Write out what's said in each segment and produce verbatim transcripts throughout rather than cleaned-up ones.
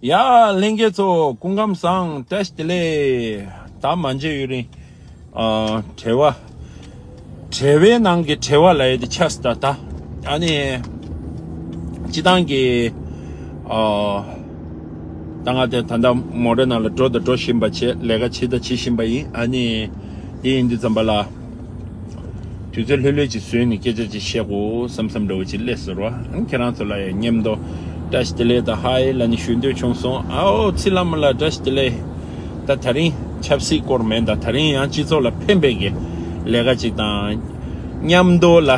ཡ། ལྷན་རྒྱས་ཚོ་སྐུ་ཁམས་བཟང་། བཀྲ་ཤིས་བདེ་ལེགས། ད་མ་མཇལ་ཡུན་རིང་། ཨ། བྲེལ་བ། བྲེལ་བའི་ནང་གི་བྲེལ་བ་ལ་ཡ་དེ་ཆགས་སོང་ད་ད། ཨ་ནི། སྤྱི་བཏང་གི། ཨ། ད་ང་དེ་ད་ལྟ་མོ་ཊ་ནང་ལ་འགྲོ་དང་འགྲོ་བཞིན་པ་བྱས། ལས་ཀ་བྱེད་དང་བྱེད་བཞིན་པ་ཡིན། ཨ་ནི། དེ་ཡིན་དུས་ཙམ་པ་ལ། དུས་ཚོད་ལྷོད་ལྷོད་ཅིག་བཟོས་ནས་སྐད་ཆ་ཅིག་བཤད་དགོས་བསམ་བསམ་འདྲ་བོ་ཅིག་སླེབས་སོང་ར། ཨ། ཁྱེད་རང་ཚོ་ལ་ཡང་མཉམ་དུ་བཀྲ་ཤིས་བདེ་ལེགས་དང་ཧའི་ལབ་ནས་ཞུ་འདོད་བྱུང་སོང་། ཨའོ། ཚེ་བླ་མ་ལགས་བཀྲ་ཤིས་བདེ་ལེགས། ད་དེ་རིང་ཆབ་སྲིད་སྐོར་མིན། ད་དེ་རིང་ཡང་སྤྱི་ཚོགས་ལ་ཕན་པའི་གི་ལས་ཀ་ཅིག་དང་མཉམ་དུ་ལ།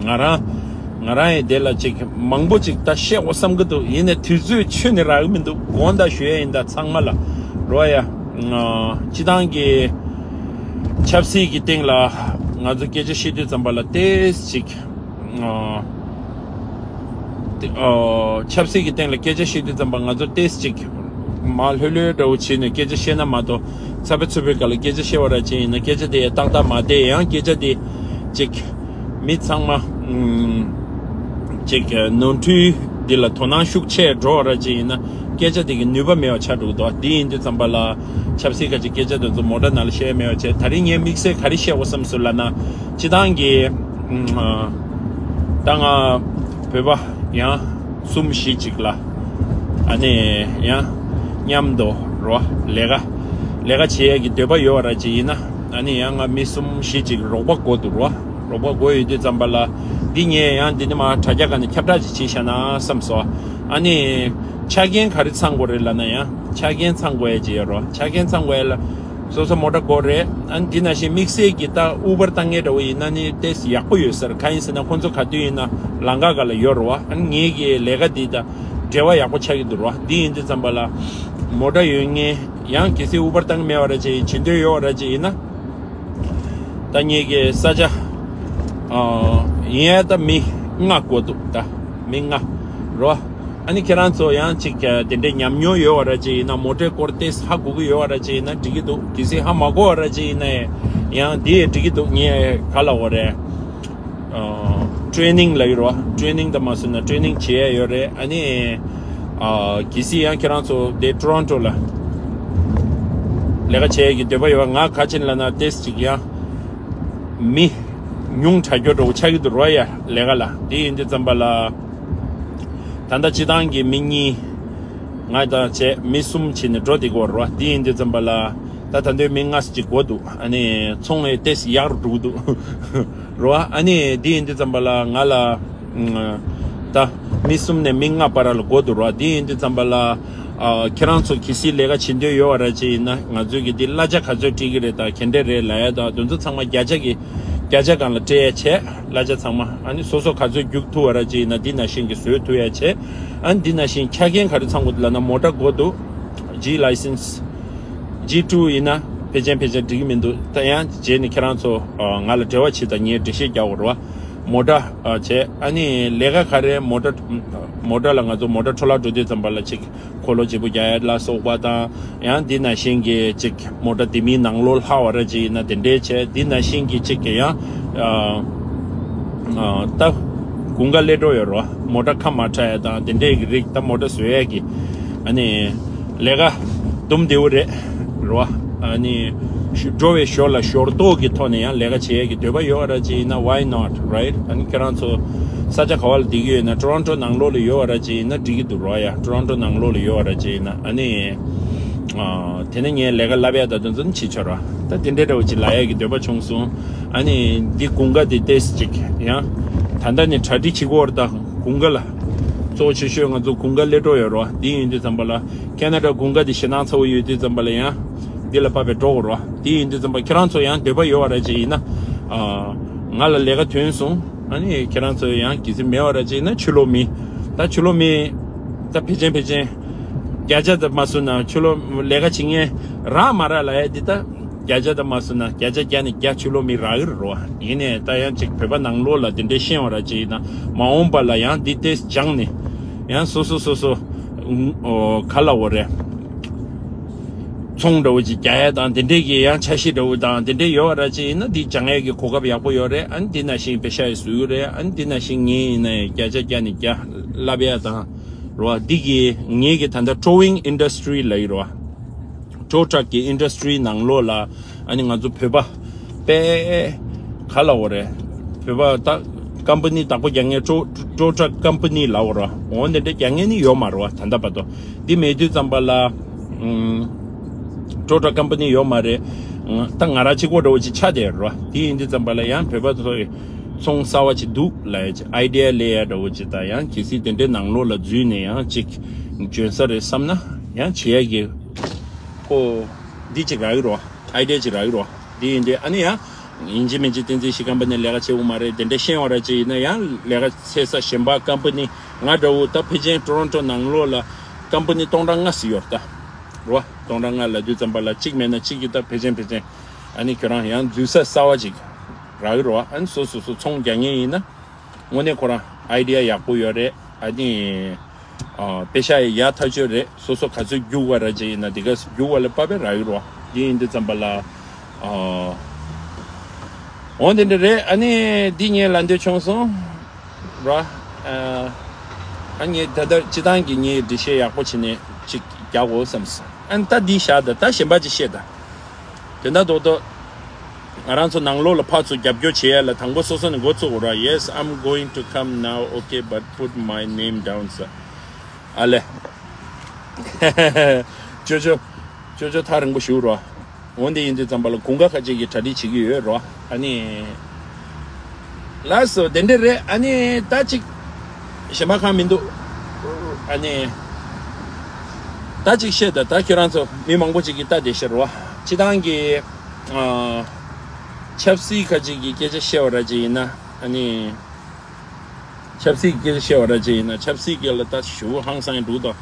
ང་རང་ང་རང་ཡི་དེ་ལ་ཅིག་མང་པོ་ཅིག་ད་བཤད་དགོས་བསམ་གི་འདུག། ཡིན་ནའི་དུས་ཚོད་ཁྱོན་ནས་རག་གི་མི་འདུག། དགོངས་དག་ཞུ་ཡ་ཡིན། ད་ཚང་མ་ལ་རོ་ཡ། ཨ། སྤྱི་བཏང་གི་ཆབ་སྲིད་ཀྱི་སྟེང་ལ་ང་ཚོ་སྐད་ཆ་བཤད་དུས་ཙམ་པ་ལ་ཏོག་ཙམ་ཅིག། ཨ། ཏེ། ཨ། ཆབ་སྲིད་ཀྱི་སྟེང་ལ་སྐད་ཆ་བཤད་དུས་ཙམ་པ་ང་ཚོ་ཏོག་ཙམ་ཅིག་མར་ལྷོད་ལྷོད་འདྲ་བོ་བྱས་ནས་སྐད་ཆ་བཤད་ན་མ་གཏོགས། ཚ་བའི་ཚུ་བའི་སྒང་ལ་སྐད་ཆ་བཤད་པ་ར་ཅིག་ཡིན་ན། སྐད་ཆ་དེ་ཏག་ཏག་མ་བསྡད། ཡང་སྐད་ཆ་དེ་ཅིག་མི་ཚང་མ་ཨུམ་ཅིག་ནོར་འཁྲུལ་འདི་ལ་དོ་སྣང་ཤུགས་ཆེ་འགྲོ་བ་ར་ཅིག་ཡིན་ན། སྐད་ཆ་དེ་གི་ནུས་པ་མེད་པ་ཆགས་འགྲོ་གི་འདུག། འདི་ཡིན་དུས་ཙམ་པ་ལ་ཆབ་སྲིད་ཁ་ཅིག་སྐད་ཆ་དེ་ཚོ་མོ་ཊ་ནང་ལ་བཤད་མེད་པ་བྱས། དེ་རིང་ངས་དམིགས་བསལ་ག་རེ་བཤད་དགོས་བསམ་སོང་ལབ་ན། སྤྱི་བཏང་གི། ཨ། ད་ང་བོད་པ་ཡང་གསུམ་བཞི་ཅིག་ལ། ཨ་ནི་ཡང་མཉམ་དུ་རོ་ལས་ཀ་ལས་ཀ་བྱེད་ཡས་ཀྱི་འདོད་པ་ཡོད་པ་ར་ཅིག་ཡིན་ན། ཨ་ནི་ཡང་ང་མི་གསུམ་བཞི་ཅིག་རོགས་པ་དགོས་འདུག་རོ། རོགས་པ་དགོས་ཡོད་དུས་ཙམ་པ་ལ། འདི་ངས་ཡང་འདི་ནས་མར་དྲ་རྒྱ་སྒང་ནས་ཁྱབ་བསྒྲགས་ཅིག་བྱས་བཞག་ན་བསམ་སོང་། ཨ་ནི་ཆ་རྐྱེན་ག་རེ་ཚང་དགོས་རེད་ལབ་ན། ཡང་ཆ་རྐྱེན་ཚང་དགོས་ཡས་ཅིག་ཡོད་རོ། ཆ་རྐྱེན་ཚང་དགོས་ཡས་ལ། སོ་སོ་མོ་ཊ་དགོས་རེད། ཨ་ནི་འདི་ནང་བཞིན་དམིགས་བསལ་གྱི་ད་ཨུ་བར་བཏང་མཁན་འདྲ་བོ་ཡིན་ན་ནི་ཏོག་ཙམ་ཡག་པོ་ཡོད་ས་རེད། གང་ཡིན་ཟེར་ན་ཁོང་ཚོ་ག་དུས་ཡིན་ན་ལམ་ཁ་སྒང་ལ་ཡོད་རེད་བ། ཨ་ནི་ངེད་ཀྱི་ལས་ཀ་འདི་ད་འབྲེལ་བ་ཡག་པོ་ཆགས་ཀྱི་འདུག་རེད་བ། འདི་ཡིན་དུས་ཙམ་པ་ལ་མོ་ཊ་ཡོད་མཁན། ཡང་གལ་སྲིད་ཨུ་བར་བཏང་གི་མེད་པ་ར་ཅིག་ཡིན། བྱེད་འདོད་ཡོད་པ་ར་ཅིག་ཡིན་ན། ད་ངེད་ཀྱི་ས་ཆ། ཨ། ཡིན་ཡ་ད་མི་ལྔ་དགོས་འདུག། ད་མི་ལྔ་རོ། ཨ་ནི་ཁྱེད་རང་ཚོ་ཡང་ཅིག་དེ་འདྲའི་ཉམས་མྱོང་ཡོད་པ་ར་ཅིག་ཡིན་ན། མོ་ཊའི་སྐོར་ཏོག་ཙམ་ཧ་གོ་གི་ཡོད་པ་ར་ཅིག་ཡིན་ན་འགྲིག་གི་འདུག། གལ་སྲིད་ཧ་མ་གོ་བ་ར་ཅིག་ཡིན་ན་ཡང་འདི་ཡང་འགྲིག་གི་འདུག། ངས་ག་ལབ་དགོས་རེད། ཨ། ཊེ་རེ་ནིང་ལབ་ཀྱི་རེད་བ། ཊེ་རེ་ནིང་དང་མ་སོང་ན་ཊེ་རེ་ནིང་བྱེད་ཡ་ཡོད་རེད། ཨ་ནི། ཨ། གལ་སྲིད་ཡང་ཁྱེད་རང་ཚོ་དེ་ཊོ་རོན་ཊོ་ལ་ལས་ཀ་བྱེད་ཡ་གི་འདོད་པ་ཡོད་པ། ང་ག་ཅིག་ལབ་ན་ཏོག་ཙམ་ཅིག་ཡང་མི་ཉུང་དྲགས་ཀྱོག་འདྲ་བོ་ཆགས་ཀྱི་འདུག་རོ་ཡ། ལས་ཀ་ལ། དེ་ཡིན་དུས་ཙམ་པ་ལ། ད་ལྟ་སྤྱི་བཏང་གི་མི་གཉིས། ང་དང་བྱས་མི་གསུམ་བྱས་ནས་འགྲོ་བསྡད་ཀྱི་ཡོད་རེད་བ། དེ་ཡིན་དུས་ཙམ་པ་ལ། ད་ད་དུང་མི་ལྔ་ཙམ་ཅིག་དགོས་འདུག། ཨ་ནི་ཚོང་ཡང་ཏོག་ཙམ་ཡག་རུ་འགྲོ་གི་འདུག་རེད་བ། ཨ་ནི་དེ་ཡིན་དུས་ཙམ་པ་ལ་ང་ལ། ཨ། ད་མི་གསུམ་ནས་མི་ལྔ་བར་ལ་དགོས་འདུག་རེད་བ། དེ་ཡིན་དུས་ཙམ་པ་ལ། ཨ། ཁྱེད་རང་ཚོ་གལ་སྲིད་ལས་ཀ་བྱེད་འདོད་ཡོད་པ་ར་ཅིག་ཡིན་ན། ང་ཚོས་ཀྱི་འདི་གླ་ཆ་ག་ཚོད་སྤྲད་ཀྱི་རེད་དང་ག་འདྲས་རེད་ལབ་ཡ་དང་། དེ་ཚོ་ཚང་མ་བརྒྱ་ཆ་གི་བརྒྱ་ཆ་སྒང་ལ་སྤྲད་ཡ་བྱས། གླ་ཆ་ཚང་མ། ཨ་ནི་སོ་སོ་ག་ཚོད་རྒྱུག་ཐུབ་པ་ར་ཅིག་ཡིན་ན་འདི་ནང་བཞིན་གྱི་བཟོ་ཐུབ་ཡ་བྱས། ཨ་ནི་འདི་ནང་བཞིན་ཆ་རྐྱེན་ག་རེ་ཚང་དགོས་འདུག་ལབ་ན། མོ་ཊ་དགོས་འདུག། ཇི་ལའི་སེན་སི། ཇི་ཊུ་ཡིན་ན་ཕལ་ཆེར་ཕལ་ཆེར་འགྲིག་གི་མི་འདུག། ད་ཡང་རྗེས་ནས་ཁྱེད་རང་ཚོ། ཨ། ང་ལ་འབྲེལ་བ་བྱེད་དང་། ངས་འགྲེལ་བཤད་རྒྱག་དགོས་རེད་བ། མོ་ཊ། ཨ། བྱས། ཨ་ནི་ལས་ཀ་ག་རེ། མོ་ཊ། མོ་ཊ་ལ་ང་ཚོ་མོ་ཊ་འཕྲོ་བརླག་འགྲོ་དུས་ཙམ་པ་ལ་ཅིག་འཁོར་ལོ་བརྗེ་པོ་རྒྱག་ཡ་ལ་སོགས་པ་དང་། ཡང་འདི་ནང་བཞིན་གྱི་ཅིག་མོ་ཊ་དེ་མིའི་ནང་ལོགས་ལྷག་པ་ར་ཅིག་ཡིན་ན་དེ་འདྲས་བྱས། འདི་ནང་བཞིན་གྱི་ཅིག་གི་ཡང་། ཨ། ཨ། ད་དགུན་ཁ་སླེབས་འགྲོ་ཡོད་རེད་བ། མོ་ཊ་ཁ་མ་གྲག་ཡ་དང་དེ་འདྲས་ཀྱི་རིགས། ད་མོ་ཊ་བཟོ་ཡ་གི། ཨ་ནི་ལས་ཀ་དུམ་བདེ་བོ་རེད་རེད་བ། ཨ་ནི་འགྲོ་བའི་ཞོར་ལ་ཞོར་གཏོགས་ཀྱི་ཐོག་ནས་ཡང་ལས་ཀ་བྱེད་ཡ་གི་འདོད་པ་ཡོད་པ་ར་ཅིག་ཡིན་ན། why not, right? ཨ་ནི་ཁྱེད་རང་ཚོ་ས་ཆ་ག་བ་ལ་བསྡད་ཀྱི་ཡོད་ན། ཊོ་རོན་ཊོ་ནང་ལོགས་ལ་ཡོད་པ་ར་ཅིག་ཡིན་ན་འགྲིག་གི་འདུག་རོ་ཡ། ཊོ་རོན་ཊོ་ནང་ལོགས་ལ་ཡོད་པ་ར་ཅིག་ཡིན་ན། ཨ་ནི། ཨ། དེ་ནས་ངས་ལས་ཀ་བསླབ་ཡ་ད་དུང་ཚོད་བྱེད་ཆོག་ར། ད་དེ་འདྲའི་འདྲ་བོ་ཅིག་ལབ་ཡ་གི་འདོད་པ་བྱུང་སོང་། ཨ་ནི་འདི་དགུན་ཁ་འདི་ཏོག་ཙམ་ཅིག་ཡང་། ད་ལྟ་ནས་གྲ་སྒྲིག་བྱེད་དགོས་རེད། ད་དགུན་ཁ་ལ་གཙོ་ཆེ་ཤོས་ང་ཚོ་དགུན་ཁ་སླེབས་འགྲོ་ཡོད་རེད་བ། འདི་ཡིན་དུས་ཙམ་པ་ལ་ཁེ་ན་ཌ་དགུན་ཁ་འདི་ཞེད་སྣང་ཚ་བོ་ཡོད་དུས་ཙམ་པ་ལ་ཡང་འདི་ལ་བབས་པའི་འགྲོ་དགོས་རེད་བ། འདི་ཡིན་དུས་ཙམ་པ་ཁྱེད་རང་ཚོ་ཡང་འདོད་པ་ཡོད་པ་ར་ཅིག་ཡིན་ན། ཨ། ང་ལ་ལས་ཀ་ཐོན་སོང་། ཨ་ནི་ཁྱེད་རང་ཚོ་ཡང་གལ་སྲིད་མེད་པ་ར་ཅིག་ཡིན་ན། ཕྱི་ལོགས་མི། ད་ཕྱི་ལོགས་མི། ད་ཕལ་ཆེར་ཕལ་ཆེར་བརྒྱ་ཆ་ད་མ་སོང་ན་ཕྱི་ལོགས་ལས་ཀ་བྱེད་མཁན་རག་མ་རག་ལབ་ཡ་འདི་ད། བརྒྱ་ཆ་ད་མ་སོང་ན་བརྒྱ་ཆ་བརྒྱ་ནས་བརྒྱ་ཕྱི་ལོགས་མི་རག་གི་རེད་བ། ཡིན་ནའི་ད་ཡང་ཅིག་བོད་པ་ནང་ལོགས་ལ་དེ་འདྲའི་ཤེས་པ་ར་ཅིག་ཡིན་ན། མ་འོངས་པ་ལ་ཡང་འདི་ཏོག་ཙམ་སྦྱངས་ནས། ཡང་སོ་སོ་སོ་སོ། ཨོ། ག་ལབ་དགོས་རེད། ཚོང་འདྲ་བོ་ཅིག་རྒྱག་ཡ་དང་དེ་འདྲའི་གི་ཡང་འཆར་གཞི་འདྲ་བོ་དང་དེ་འདྲའི་ཡོད་པ་ར་ཅིག་ཡིན་ན། འདི་སྦྱང་ཡ་གི་གོ་སྐབས་ཡག་པོ་ཡོད་རེད། ཨ་ནི་འདི་ནང་བཞིན་པེ་ཤག་ཡང་བཟོ་གི་རེད། ཨ་ནི་འདི་ནང་བཞིན་ངས་ཡིན་ན་ཡང་བརྒྱ་ཆ་བརྒྱ་ནས་བརྒྱ་བསླབ་ཡ་དང་། རོ། འདི་གི་ངེད་ཀྱི་ད་ལྟ་ཊོ་ཝིང་ཨིན་ཌ་སི་ཊི་རི་ལབ་ཀྱི་རོ། ཊོ་ཊག་གི་ཨིན་ཌ་སི་ཊི་རི་ནང་ལོགས་ལ་ཨ་ནི་ང་ཚོ་བོད་པ་དཔེ་ག་ལབ་དགོས་རེད། བོད་པ་ད་ཀམ་པ་ནི་བདག་པོ་རྒྱག་མཁན་ཊོ་ཊོ་ཊག་ཀམ་པ་ནི་ལབ་དགོས་རོ། འོ་འདི་འདྲ་རྒྱག་མཁན་ནི་ཡོད་མ་རེད་བ། ད་ལྟ་བར་དུ་འདི་མེད་དུས་ཙམ་པ་ལ་ཨུམ། ཊོ་ཊག་ཀམ་པ་ནི་ཡོད་མ་རེད། ད་ང་རང་གཅིག་པོ་འདྲ་བོ་ཅིག་ཆགས་བསྡད་རོ། དེ་ཡིན་དུས་ཙམ་པ་ལ་ཡང་བོད་པ་ཚོ་ཚོང་གསར་བ་ཅིག་འདུག་ལབ་ཡ་ཅིག་ཨའི་ཌི་ཡ་སླེབས་ཡ་འདྲ་བོ་ཅིག་དང་། ཡང་གལ་སྲིད་དེ་འདྲའི་ནང་ལོགས་ལ་འཛུལ་ནས་ཡང་ཅིག་འཇོན་ས་རེད་བསམ་ན་ཡང་བྱེད་ཡ་གི་ཁོ་འདི་ཅིག་རག་གི་རོ། ཨའི་ཌི་ཡ་ཅིག་རག་གི་རོ། འདི་ཡིན་དུས་ཨ་ནི་ཡང་ཡིན་གཅིག་མིན་གཅིག་བསྟན་འཛིན་གཞིས་ཀམ་པ་ནས་ལས་ཀ་བྱེད་འོང་མ་རེད། དེ་འདྲ་ཤེས་འོང་ར་ཅིག་ཡིན་ན་ཡང་ལས་ཀ་བྱེད་ས་གཞན་པ་ཀམ་པ་ནི་ང་འདྲ་བོ་ད་ཕལ་ཆེར་ཊོ་རོན་ཊོ་ནང་ལོགས་ལ་ཀམ་པ་ནི་སྟོང་ཕྲག་ལྔ་ཙམ་ཡོད་རེད་ད། རོ། སྟོང་ཕྲག་ལྔ་ལབ་དུས་ཙམ་པ་ལ་གཅིག་མེད་ན་གཅིག་གི་ད་ཕལ་ཆེར་ཕལ་ཆེར་ཨ་ནི་ཁྱོད་རང་ཡང་འཛུལ་ས་གསར་བ་ཅིག་རག་གི་རོ། ཨ་ནི་སོ་སོ་སོ་ཚོང་རྒྱག་མཁན་ཡིན་ན་དངོས་གནས་ཁོ་རང་ཨའི་ཌི་ཡ་ཡག་པོ་ཡོད་རེད། ཨ་ནི་ཨ་པེ་ཤག་ཡ་ཐག་ཆོད་རེད། སོ་སོ་ག་ཚོད་རྒྱུག་པ་ར་ཅིག་ཡིན་ན་དེ་ག་རྒྱུག་པ་ལ་དཔག་པའི་རག་གི་རོ། འདི་ཡིན་དུས་ཙམ་པ་ལ་ཨ་འོ་དེ་འདྲ་རེད། ཨ་ནི་འདི་ངས་ལབ་འདོད་བྱུང་སོང་། ར། ཨ་ངས་ད་ལྟ་སྤྱི་བཏང་གི་ངའི་འགྲེལ་བཤད་ཡག་པོ་བྱས་ནས་ཅིག་རྒྱག་དགོས་བསམ་སོང་། ཨ་ནི་ད་འདི་བཞག་ད་ད་གཞན་པ་ཅིག་བཤད་ད། དེ་འདྲ་རྡོག་རྡོག་ང་རང་ཚོ་ནང་ལོགས་ལ་ཕར་ཚུར་རྒྱབ་སྐྱོར་བྱེད་ཡ་ལ་དང་པོ་སོ་སོ་ནས་འགོ་བཙུགས་དགོས་ར། Yes, I'm going to come now. Okay, but put my name down, sir. ཨ་ལེ། ཅོ་ཅོ། ཅོ་ཅོ་ཐག་རིང་པོ་ཞུ་རོ། འོན་ཏེ་ཡིན་དུས་ཙམ་པ་ལ་དགུན་ཁ་ཁ་ཅིག་གི་གྲ་སྒྲིག་བྱེད་ཀྱི་ཡོད་རོ། ཨ་ནི། ལགས་སོ་དེ་འདྲ་རེད། ཨ་ནི་ད་ཅིག་གཞན་པ་གང་མི་འདུག་ཨ་ནི། ད་ཅིག་བཤད་ད། ད་ཁྱོད་རང་ཚོ་མི་མང་པོ་ཅིག་གིས་ལྟ་བསྡད་ཤག་རོ། སྤྱི་བཏང་གི་ཨ། ཆབ་སྲིད་ཁ་ཅིག་གི་སྐད་ཆ་བཤད་པ་ར་ཅིག་ཡིན་ན་ཨ་ནི། ཆབ་སྲིད་ཀྱི་སྐད་ཆ་བཤད་པ་ར་ཅིག་ཡིན་ན་ཆབ་སྲིད་ཀྱི་ལ་ད་ཞུ་ཧང་སང་འདུག་དང་།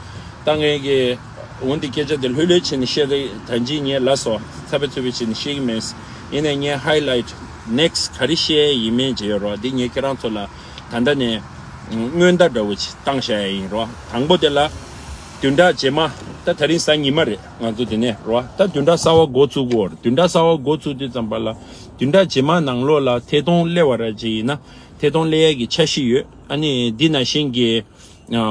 ད་ངས་ཀྱི་འོན་ཏེ་སྐད་ཆ་དེ་ལྷོད་ལྷོད་བྱས་ནས་བཤད་རེད། ད་ཅི་ངས་ལ་སོ་ཚ་བའི་ཚུལ་བའི་བྱས་ནས་བཤད་ཀྱི་མེད། ཡིན་ནའི་ངས་highlight next ག་རེ་བཤད་ཡིན་མིན་བྱས་རོ། འདི་ངས་ཁྱེད་རང་ཚོ་ལ་ད་ལྟ་ནས་སྔོན་བརྡ་འདྲ་བོ་ཅིག་བཏང་བཞག་ཡ་ཡིན་རོ། དང་པོ་དེ་ལ་བདུན་ཕྲག་རྗེས་མ་ད་ད་རིང་གཟའ་ཉི་མ་རེད། ང་ཚོ་དེ་ནས་རོ་ད་བདུན་ཕྲག་གསར་བ་འགོ་བཙུགས་དགོས་རེད། བདུན་ཕྲག་གསར་བ་འགོ་བཙུགས་དུས་ཙམ་པ་ལ་བདུན་ཕྲག་རྗེས་མ་ནང་ལོགས་ལ་ཐད་གཏོང་སླེབས་པ་ར་ཅིག་ཡིན་ན། ཐད་གཏོང་སླེབས་ཡས་ཀྱི་འཆར་གཞི་ཡོད། ཨ་ནི་འདི་ནང་བཞིན་གྱི་ཨ་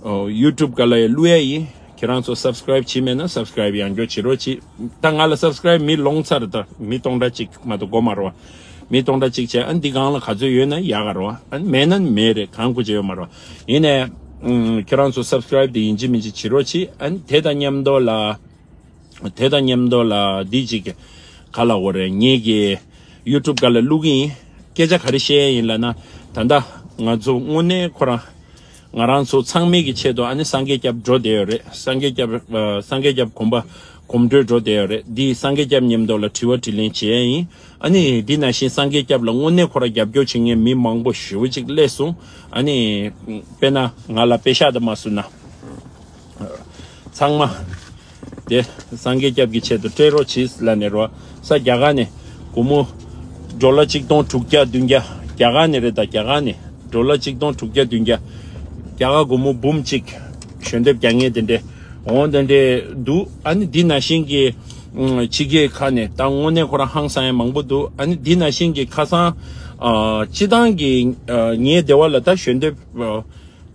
ཨ་ཡུ་ཊུབ་སྒང་ལ་ཡང་བླུག་ཡས་ཡིན། ཁྱེད་རང་ཚོ་སབ་སི་ཀ་རའིབ་བྱས་མེད་ན་སབ་སི་ཀ་རའིབ་ཡང་བསྐྱར་བྱེད་རོགས་གྱིས། ད་ང་ལ་སབ་སི་ཀ་རའིབ་མི་ལོངས་ཚར། ད་མི་སྟོང་ཕྲག་གཅིག་མ་གཏོགས་འགོར་མ་རེད་བ། མི་སྟོང་ཕྲག་གཅིག་བྱས། ཨ་ནི་འདི་སྒང་ལ་ག་ཚོད་ཡོད་ན་ཡག་ག་རེད་བ། ཨ་ནི་མེད་ན་མེད་རེད། གང་དགོས་ཀྱི་ཡོད་མ་རེད་བ། ཡིན་ནའི་ཨ་ཁྱེད་རང་ཚོ་སབ་སི་ཀ་རའིབ་དེ་ཡིན་གཅིག་མིན་གཅིག་བྱེད་རོགས་གྱིས། ཨ་ནི་དེ་དང་མཉམ་དུ་ལ། དེ་དང་མཉམ་དུ་ལ་འདི་གཅིག་ག་ལ་འོ་རེད། ངེད་ཀྱི་ཡུ་ཊུབ་སྒང་ལ་བླུག་གི་ཡིན། སྐད་ཆ་ག་རེ་བཤད་ཡིན་ལབ་ན། ད་ལྟ་ང་ཚོ་དངོས་གནས་ཁོ་རང་ང་རང་ཚོ་ཚང་མའི་གི་ཆེད་དུ་ཨ་ནི་སངས་རྒྱས་སྐྱབས་འགྲོ་བསྡད་ཡོད་རེད། སངས་རྒྱས་སྐྱབས་ཨ་སངས་རྒྱས་སྐྱབས་གོམ་པ་གོམ་བགྲོད་འགྲོ་བསྡད་ཡོད་རེད། འདི་སངས་རྒྱས་སྐྱབས་མཉམ་དུ་ལ་དྲི་བ་དྲིས་ལན་བྱེད་ཡ་ཡིན། ཨ་ནི་འདི་ནང་བཞིན་སངས་རྒྱས་སྐྱབས་ལ་དངོས་གནས་ཁོ་རང་རྒྱབ་སྐྱོར་བྱེད་མཁན་མི་མང་པོ་ཞེ་པོ་ཅིག་སླེབས་སོང་། ཨ་ནི་དཔེར་ན་ང་ལ་པེ་ཤག་དང་མ་བཟོས་ན། ཚང་མ་དེ་སངས་རྒྱས་སྐྱབས་ཀྱི་ཆེད་དུ་སྤྲད་རོགས་གྱིས་ལབ་ནས་རོ། ས་རྒྱ་གར་ནས་སྒོར་མོ་ཌོ་ལར་གཅིག་སྟོང་དྲུག་བརྒྱ་བདུན་བརྒྱ། རྒྱ་གར་ནས་རེད། ད་རྒྱ་གར་ནས་ཌོ་ལར་གཅིག་སྟོང་དྲུག་བརྒྱ་བདུན་བརྒྱ། རྒྱ་གར་སྒོར་མོ་འབུམ་གཅིག་ཞལ་འདེབས་རྒྱག་མཁན་དེ་འདྲས་འོང་དེ་འདྲས་འདུག་ཨ་ནི་འདི་ནང་བཞིན་གྱི་ཕྱི་རྒྱལ་ཁག་ནས་ད་དངོས་གནས་ཁོ་རང་ཧང་སང་ཡ་མང་པོ་འདུག་ཨ་ནི་འདི་ནང་བཞིན་གྱི་ཁ་སང་ཨ་སྤྱི་བཏང་གི་ཨ་ངའི་སྡེ་བ་ལ་ད་ཞལ་འདེབས་ཨ།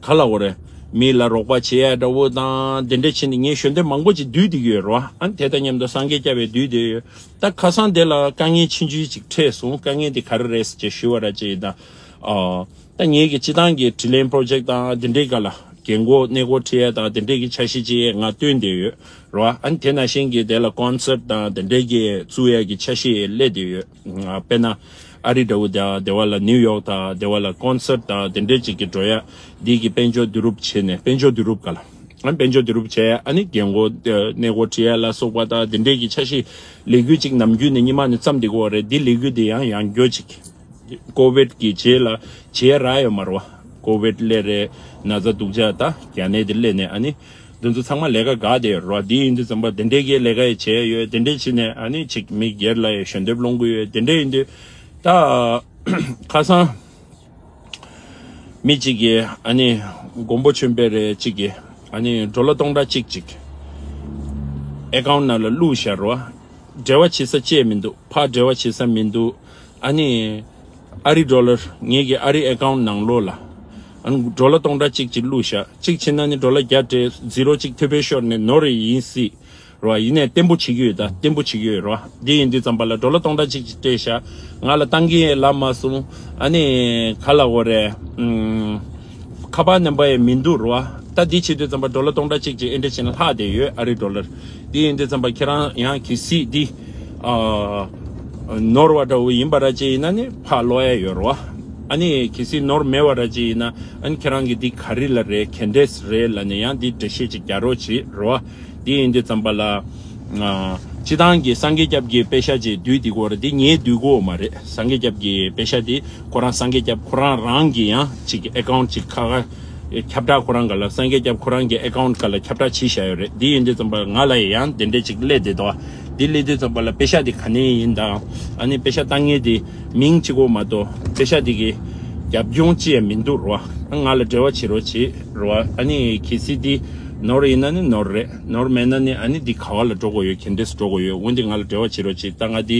ག་ལ་འོ་རེད། མི་ལ་རོགས་པ་བྱེད་ཡ་འདྲ་བོ་དང་དེ་འདྲ་བྱས་ནས་ངས་ཞལ་འདེབས་མང་པོ་ཅིག་བསྡུས་བསྡད་ཀྱི་ཡོད་རེད་བ། ཨ་ནི་དེ་དང་མཉམ་དུ་སངས་རྒྱས་སྐྱབས་པའི་བསྡུས་བསྡད་ཡོད། ད་ཁ་སང་དེ་ལ་དཀའ་ངལ་ཆུང་ཆུང་ཅིག་འཕྲད་སོང་། དཀའ་ངལ་དེ་ག་རེ་རེད་ཟེར་ཞུ་བ་ར་ཅིག་ཡིན་ད། ཨ། ད་ངེད་ཀྱི་སྤྱི་བཏང་གི་དྲིན་ལན་པོ་རོ་ཇེག་དང་དེ་འདྲའི་སྒང་ལ་རྒན་གོག་གནས་སྐོར་ཁྲིད་ཡ་དང་དེ་འདྲའི་གི་འཆར་གཞི་ཅིག་ང་བཏོན་བསྡད་ཡོད་རེད་བ། ཨ་ནི་དེ་ནང་བཞིན་གྱི་དེ་ལ་ཀོན་སར་ཊི་དང་དེ་འདྲའི་གི་བཙུགས་ཡ་གི་འཆར་གཞི་སླེབས་བསྡད་ཡོད། དཔེར་ན་ཨ་རི་འདྲ་བོ་དང་དེ་བ་ལ་ནིའུ་ཡོག་དང་དེ་བ་ལ་ཀོན་སར་ཊི་དང་དེ་འདྲའི་ཅིག་གི་འགྲོ་ཡ། འདི་གི་དཔལ་འབྱོར་བསྡུ་རུབ་བྱས་ནས་དཔལ་འབྱོར་བསྡུ་རུབ་ག་ལ། ཨ་དཔལ་འབྱོར་བསྡུ་རུབ་བྱས་ཨ་ནི་རྒན་གོག་གནས་སྐོར་ཁྲིད་ཡ་ལ་སོགས་པ་དང་དེ་འདྲའི་གི་འཆར་གཞི་ལས་འགུལ་ཅིག་ནམ་རྒྱུན་ནས་སྔོན་མ་ནས་བརྩམས་བསྡད་ཀྱི་ཡོད་རེད། འདི་ལས་འགུལ་འདི་ཡང་ཡང་བསྐྱར་ཅིག་ཀོ་ཝིཌ་གི་རྗེས་ལ་བྱེད་ཡ་རག་ཡོད་མ་རེད་བ། ཀོ་ཝིཌ་སླེབས་རེད། ན་ཚ་སྡུག་ཅག་ད་རྒྱ་ནད་འདི་སླེབས་ནས་ཨ་ནི། འདི་ཚོ་ཚང་མ་ལས་ཀ་འགག་བསྡད་ཡོད་རེད་བ། འདི་ཡིན་དུས་ཙམ་པ་དེ་འདྲའི་གི་ལས་ཀ་ཡང་བྱས་ཡོད། དེ་འདྲའི་བྱས་ནས་ཨ་ནི་ཅིག་མི་སྒེར་ལ་ཡང་ཞལ་འདེབས་སློང་གི་ཡོད། དེ་འདྲ་ཡིན་དུས་ད་ཁ་སང་མི་གཅིག་གིས་ཨ་ནི་མགོན་པོ་ཆོས་འཕེལ་རེད་གཅིག་གིས་ཨ་ནི་ཌོ་ལར་སྟོང་ཕྲག་གཅིག་ཅིག་ཨེ་ཀའུན་ཊི་ནང་ལ་བླུགས་བཞག་རེད་བ། འབྲེལ་བ་བྱེད་ས་བཅས་མི་འདུག་ཕར་འབྲེལ་བ་བྱེད་ས་མི་འདུག་ཨ་ནི་ཨ་རི་ཌོ་ལར་ངེད་ཀྱི་ཨ་རི་ཨེ་ཀའུན་ཊི་ནང་ལོགས་ལ་ ཨ་ནི་ཌོ་ལར་སྟོང་ཕྲག་གཅིག་ཅིག་བླུགས་ཤག་གཅིག་བྱས་ན་ནི་ཌོ་ལར་བརྒྱ་སྤྲད། ཛི་རོ་གཅིག་ཐོལ་པའི་ཤོར་ནས་ནོར་ཡིན་སྲིད། རེད་བ། ཡིན་ནའི་བརྟན་པོ་བྱེད་ཀྱི་ཡོད། ད་བརྟན་པོ་བྱེད་ཀྱི་ཡོད་རེད་བ། འདི་ཡིན་དུས་ཙམ་པ་ལ་ཌོ་ལར་སྟོང་ཕྲག་གཅིག་ཅིག་སྤྲད་ཤག་ང་ལ་བཏང་གི་ཡོད་ལབ་མ་སོང་། ཨ་ནི་ག་ལབ་དགོས་རེད། ཨུམ། ཁ་པར་ནམ་བར་ཡང་མི་འདུག་རེད་བ། ད་འདི་བྱེད་དུས་ཙམ་པ་ཌོ་ལར་སྟོང་ཕྲག་གཅིག་ཅིག་ཨེ་འདྲ་བྱས་ན་ལྷག་བསྡད་ཡོད། ཨ་རིའི་ཌོ་ལར། འདི་ཡིན་དུས་ཙམ་པ་ཁྱེད་རང་ཡང་གལ་སྲིད་འདི་ཨ་ནོར་བ་འདྲ་བོ་ཡིན་པ་ར་ཅིག་ཡིན་ན་ནི་ཕར་སློག་ཡ་ཡོད་རེད་བ། ཨ་ནི་གལ་སྲིད་ནོར་མེད་པ་ར་ཅིག་ཡིན་ན། ཨ་ནི་ཁྱེད་རང་གིས་འདི་ག་རེ་ལ་རེད། ག་འདྲས་རེད་ལབ་ནས་ཡང་འདི་འགྲེལ་བཤད་ཅིག་རྒྱག་རོགས་བྱེད་རེད་བ། འདི་ཡིན་དུས་ཙམ་པ་ལ། ཨ། སྤྱིར་བཏང་གི་སངས་རྒྱས་སྐྱབས་ཀྱི་པེ་ཤག་ཅིག་བསྡུས་འདི་སྐོར་འདི་ངས་བསྡུས་དགོས་མ་རེད། སངས་རྒྱས་སྐྱབས་ཀྱི་པེ་ཤག་འདི་ཁོ་རང་སངས་རྒྱས་སྐྱབས་ཁོ་རང་རང་གི་ཡང་ཅིག་ཨེ་ཀའུན་ཊི་ཅིག་ཁ་ཁ་ཁྱབ་བསྒྲགས་ཁོ་རང་ག་ལ་སངས་རྒྱས་སྐྱབས་ཁོ་རང་གི་ཨེ་ཀའུན་ཊི་ག་ལ་ཁྱབ་བསྒྲགས་བྱས་བཞག་ཡོད་རེད། འདི་ཡིན་དུས་ཙམ་པ་ང་ལ་ཡང་དེ་འདྲས་ཅིག་སླེབས་བསྡད་འདུག་འདི་སླེབས་དུས་ཙམ་པ་ལ་པེ་ཤག་འདི་ག་ནས་ཡིན་དང་། ཨ་ནི་པེ་ཤག་བཏང་མཁན་འདི་མིང་གཅིག་པོ་མ་གཏོགས་པེ་ཤག་འདི་གི་རྒྱབ་ལྗོངས་ཅི་ཡང་མི་འདུག་རོ། ང་ལ་འབྲེལ་བ་བྱེད་རོགས་བྱེད་རོ། ཨ་ནི་གལ་སྲིད་འདི་ནོར་ཡིན་ན་ནི་ནོར་རེད། ནོར་མེད་ན་ནི་ཨ་ནི་འདི་ག་བ་ལ་འགྲོ་དགོས་ཡོད། ག་འདྲས་འགྲོ་དགོས་ཡོད། འོན་ཏེ་ང་ལ་འབྲེལ་བ་བྱེད་རོགས་བྱེད། ད་ང་འདི་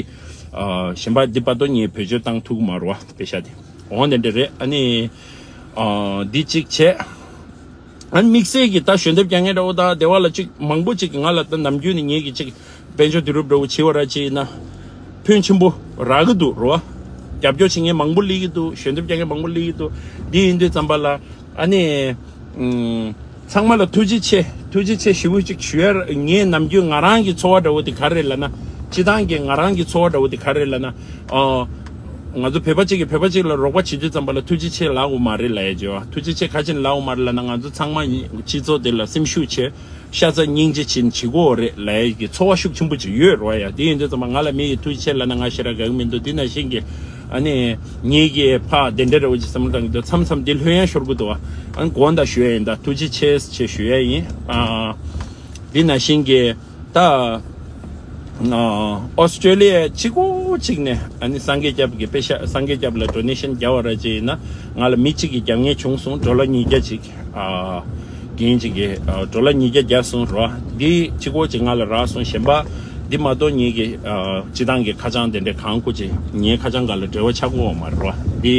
ཨ་གཞན་པ་འདི་བར་དུ་ངས་བེད་སྤྱོད་བཏང་ཐུབ་ཀྱི་མ་རེད་བ། པེ་ཤག་དེ་འོང་དེ་འདྲ་རེད། ཨ་ནི་ཨ་འདི་གཅིག་བྱས། ཨ་ནི་དམིགས་བསལ་གྱི་ད་ཞལ་འདེབས་རྒྱག་མཁན་འདྲ་བོ་དང་སྡེ་བ་ལ་གཅིག་མང་པོ་གཅིག་ང་ལ་ད་ནམ་རྒྱུན་ནས་ངེད་ཀྱི་གཅིག་དཔལ་འབྱོར་བསྡུ་རུབ་འདྲ་བོ་བྱེད་པ་ར་ཅིག་ཡིན་ན་ཕོན་ཆེན་པོ་རག་གི་འདུག་རོ། རྒྱབ་སྐྱོར་བྱེད་མཁན་མང་པོ་སླེབས་ཀྱི་འདུག་ཞལ་འདེབས་རྒྱག་མཁན་མང་པོ་སླེབས་ཀྱི་འདུག་འདི་ཡིན་དུས་ཙམ་པ་ལ་ཨ་ནི། ཨུམ། ཚང་མ་ལ་ཐུགས་རྗེ་ཆེ། ཐུགས་རྗེ་ཆེ་ཞེ་པོ་ཅིག་ཞུ་ཡ། ངས་ནམ་རྒྱུན་ང་རང་གི་ཚོར་བ་འདྲ་བོ་དེ་ག་རེ་ལབ་ན། སྤྱིར་བཏང་གི་ང་རང་གི་ཚོར་བ་འདྲ་བོ་དེ་ག་རེ་ལབ་ན། ཨོ། ང་ཚོ་བོད་པ་གཅིག་གིས་བོད་པ་གཅིག་ལ་རོགས་པ་བྱེད་དུས་ཙམ་པ་ལ་ཐུགས་རྗེ་ཆེ་ལབ་དགོས་མ་རེད་ལབ་ཡ་བྱེད་བ། ཐུགས་རྗེ་ཆེ་ག་ཅི་ལབ་དགོས་མ་རེད་ལབ་ན། ང་ཚོ་ཚང་མ་སྤྱི་ཚོགས་དེ་ལ་སེམས་ཤུགས་ཆེ། ཤ་ཚ་སྙིང་རྗེ་ཅན་བྱེད་དགོས་རེད་ལབ་ཡ་གི་ཚོར་བ་ཤུགས་ཆེན་པོ་ཅིག་ཡོད་རོ་ཡ། དེ་ཡིན་དུས་ཙམ་པ་ང་ལ་མི་ཡིས་ཐུགས་རྗེ་ཆེ་ལབ་ན་ང་ཞེ་དྲག་དགའ་གི་མི་འདུག་འདི་ནང་བཞིན་གྱི་ཨ་ནི་ངེད་ཀྱི་ཕ་དེ་འདྲ་འདྲ་བོ་ཅིག་བསམ་བློ་བཏང་གི་འདུག་མཚམས་མཚམས་འདི་ལྷོད་ཡ་ཤོར་གི་འདུག་ཨ་ནི་དགོངས་དག་ཞུ་ཡ་ཡིན། ད་ཐུགས་རྗེ་ཆེ་ཆེ་ཞུ་ཡ་ཡིན། ཨ། འདི་ནང་བཞིན་གྱི་ད། ཨ། ཨོ་སི་ཀྲོ་ལི་ཡ་གཅིག་པོ་གཅིག་ནས་ཨ་ནི་སངས་རྒྱས་སྐྱབས་ཀྱི་པེ་ཤག་སངས་རྒྱས་སྐྱབས་ལ་ཌོ་ནེ་ཤན་རྒྱག་པ་ར་ཅིག་ཡིན་ན་ང་ལ་མི་གཅིག་གིས་རྒྱབ་ངེས་བྱུང་སོང་། ཌོ་ལར་ཉིས་བརྒྱ་ཅིག་ཨ། རྒན་གཅིག་གིས་ཨ། ཌོ་ལར་ཉིས་བརྒྱ་རྒྱག་སོང་རོ། འདི་གཅིག་པོ་གཅིག་ང་ལ་རག་སོང་། གཞན་པ་འདི་མ་གཏོགས་ངེད་ཀྱི་ཨ། སྤྱིར་བཏང་གི་ཁ་བྱང་དེ་འདྲའི་གང་དགོས་ཅིག་ངའི་ཁ་བྱང་སྒང་ལ་འབྲེལ་བ་ཆགས་ཀྱི་ཡོད་མ་རེད་རོ། འདི་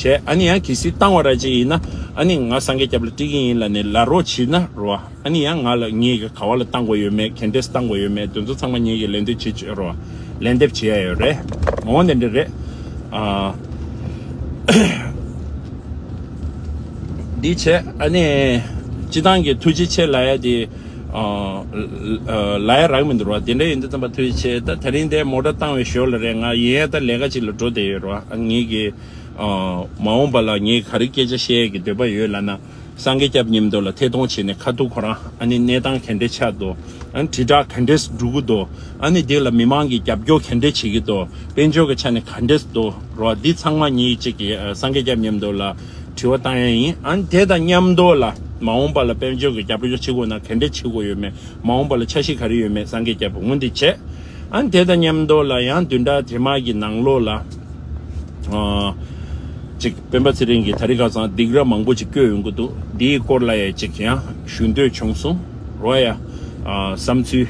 བྱས་ཨ་ནི་ཡང་གལ་སྲིད་བཏང་བ་ར་ཅིག་ཡིན་ན་ཨ་ནི་ང་སངས་རྒྱས་སྐྱབས་ལ་སྤྲད་ཀྱི་ཡིན་ལབ་ནས་ལབ་རོགས་བྱེད་ན་རོ། ཨ་ནི་ཡང་ང་ལ་ངེད་ཀྱི་ག་བ་ལ་བཏང་དགོས་ཡོད་མེད། ག་འདྲས་བཏང་དགོས་ཡོད་མེད། དེ་ཚོ་ཚང་མ་ངེད་ཀྱི་ལན་འདེབས་བྱེད་ཆོག་རོ། ལན་འདེབས་བྱེད་ཡ་ཡོད་རེད། འོ་དེ་འདྲ་རེད། ཨ། འདི་བྱས་ཨ་ནི་སྤྱིར་བཏང་གི་ཐུགས་རྗེ་ཆེ་ལབ་ཡ་དེ་ཨ། ལབ་ཡ་རག་མི་འདུག་རོ། དེ་འདྲ་ཡིན་དུས་ཙམ་པ་ཐུགས་རྗེ་ཆེ། ད་དེ་རིང་དེ་མོ་ཊ་བཏང་བའི་ཞོར་ལ་རེད། ང་ཡིན་ཡ་ད་ལས་ཀ་ཅིག་ལ་འགྲོ་བསྡད་ཡོད་རོ། ཨ། ངེད་ཀྱི་ཨ། མ་འོངས་པ་ལ་ངས་ག་རེ་སྐད་ཆ་བཤད་ཡས་ཀྱི་འདོད་པ་ཡོད་ལབ་ན། སངས་རྒྱས་སྐྱབས་མཉམ་དུ་ལ་ཐད་གཏོང་བྱས་ནས་ཁ་ཐུག་ཁོ་རང་ཨ་ནི་གནས་སྟངས་ག་འདྲས་ཆགས་འདུག་ཨ་ནི་དྲིལ་བསྒྲགས་ག་འདྲས་འགྲོ་གི་འདུག་ཨ་ནི་དེ་ལ་མི་མང་གིས་རྒྱབ་སྐྱོར་ག་འདྲས་བྱེད་ཀྱི་འདུག་དཔལ་འབྱོར་གྱི་ཆ་ནས་ག་འདྲས་འདུག་རོ། འདི་ཚང་མ་ངེད་ཅིག་གིས་ཨ། སངས་རྒྱས་སྐྱབས་མཉམ་དུ་ལ་དྲི་བ་བཏང་ཡས་ཡིན། ཨ་ནི་དེ་དང་མཉམ་དུ་ལ་མ་འོངས་པ་ལ་དཔལ་འབྱོར་གྱི་རྒྱབ་སྐྱོར་བྱེད་དགོས་ན་ག་འདྲས་བྱེད་དགོས་ཡོད་མེད། མ་འོངས་པ་ལ་འཆར་གཞི་ག་རེ་ཡོད་མེད། སངས་རྒྱས་སྐྱབས་འོ་འདི་བྱས། ཨ་ནི་དེ་དང་མཉམ་དུ་ལ་ཡང་བདུན་ཕྲག་རྗེས་མ་གི་ནང་ལོགས་ལ། ཨ། ཅིག་སྤེན་པ་ཚེ་རིང་གིས་དེ་རིང་ཁ་སང་སྡིགས་ར་མང་པོ་ཅིག་བཀོད་ཡོང་གི་འདུག་འདིའི་སྐོར་ལ་ཡང་ཅིག་ཡང་ཞུ་འདོད་བྱུང་སོང་རོ་ཡ། ཨ། བསམ་ཚུལ་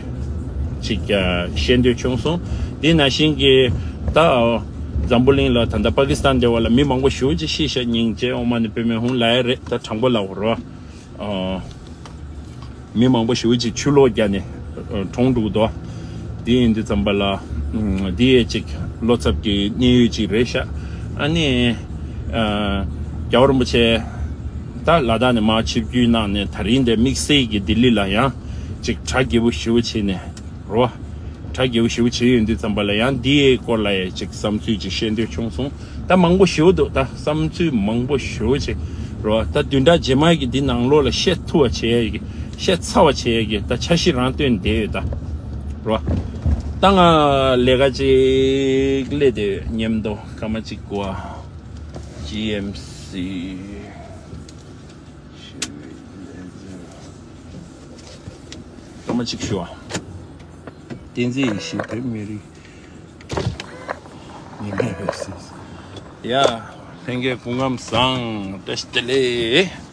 ཅིག་ཨ། བཤད་འདོད་བྱུང་སོང་། འདི་ནང་བཞིན་གྱི་ད་འཛམ་བུ་གླིང་ལ་ད་ལྟ་པ་ཀི་སི་ཐན་དེ་བ་ལ་མི་མང་པོ་ཞེ་པོ་ཅིག་ཤི་ཤག་སྙིང་རྗེ། ཨོ་མ་ནི་པདྨེ་ཧཱུྃ་ལབ་ཡ་རེད། ད་དྲང་པོ་ལབ་དགོས་རོ། ཨ། མི་མང་པོ་ཞེ་པོ་ཅིག་ཆུ་ལོག་བརྒྱབ་ནས་ཨ། གྲོངས་འདུག་དོ། དེ་ཡིན་དུས་ཙམ་པ་ལ་ཨ། དེ་ཡས་ཅིག་བློ་འཚབ་ཀྱི་གནས་ཡུལ་ཅིག་རེད་ཤག་ཨ་ནི་ཨ། རྒྱལ་བ་རིན་པོ་ཆེ་ད་ལ་དྭགས་ནས་མར་ཆིབས་བསྒྱུར་གནང་ནས་དེ་རིང་འདིར་དམིགས་བསལ་གྱི་ལྡི་ལི་ལ་ཡང་ཅིག་གྲ་རྒྱས་པོ་ཞེ་པོ་བྱས་ནས་རོ། གྲ་རྒྱས་པོ་ཞེ་པོ་བྱས་ཡོང་དུས་ཙམ་པ་ལ་ཡང་འདིའི་སྐོར་ལ་ཡང་ཅིག་བསམ་ཚུལ་ཅིག་བཤད་འདོད་བྱུང་སོང་། ད་མང་པོ་ཞེ་པོ་འདུག་ད་བསམ་ཚུལ་མང་པོ་ཞེ་པོ་ཅིག་རོ། ད་བདུན་ཕྲག་རྗེས་མ་གི་འདི་ནང་ལོགས་ལ་བཤད་ཐུབ་པ་བྱེད་ཡ་གི་བཤད་ཚར་བ་བྱེད་ཡ་གི་ད་འཆར་གཞི་རང་བཏོན་བསྡད་ཡོད་ད་རོ། ད་ང་ལས་ཀ་ཅིག་སླེབས་བསྡད་ཡོད། མཉམ་དུ་སྐར་མ་གཅིག་གོ་ཨ། ཇི་ཨེམ་སི། སྐར་མ་གཅིག་ཞུ་ཨ། བསྟན་འཛིན་ཡེ་ཤེས་བོད་མི་རིགས། ཉི་མའི་འོད་ཟེར། ཡ། ལྷན་རྒྱས་སྐུ་ཁམས་བཟང་། བཀྲ་ཤིས་བདེ་ལེགས།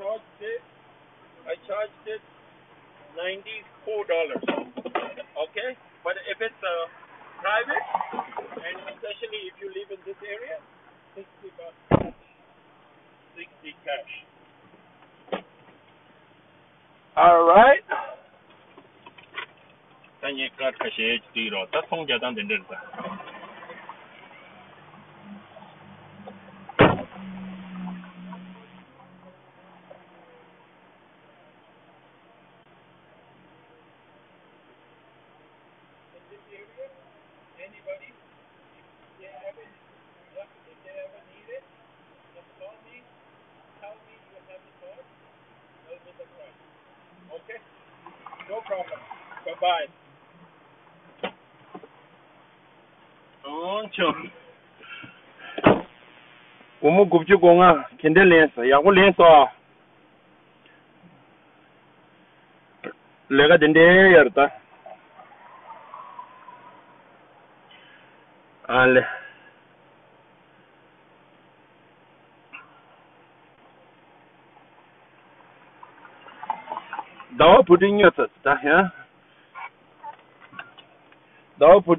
Charged it, I charged it ninety-four dollars. Okay? But if it's uh, private, and especially if you live in this area, sixty bucks. sixty cash. All right. ད་ངས་ཀར་ཁ་ཤས་ཅིག་བྲིས་རོགས། ད་ཚོང་རྒྱག་སྟངས་དེ་འདྲ་རེད་ད། In this area, anybody, if they ever, if they ever need it, just call me, tell me you have the card, tell me the price. Okay? No problem. Bye-bye. ཨོ་ཆོ། སྒོར་མོ་དགུ་བཅུ་གོ་ལྔ་ག་འདྲ་ལེན་སོང་། ཡག་པོ་ལེན་སོང་ཨ། ལས་ཀ་དེ་འདྲའི་ཡོད་རེད་ད། ཨ་ལེ། ཟླ་བ་བུ་ཁྲིད་སྨྱོ་ཚར་ད་ཡང་། ཟླ་བ་བུ་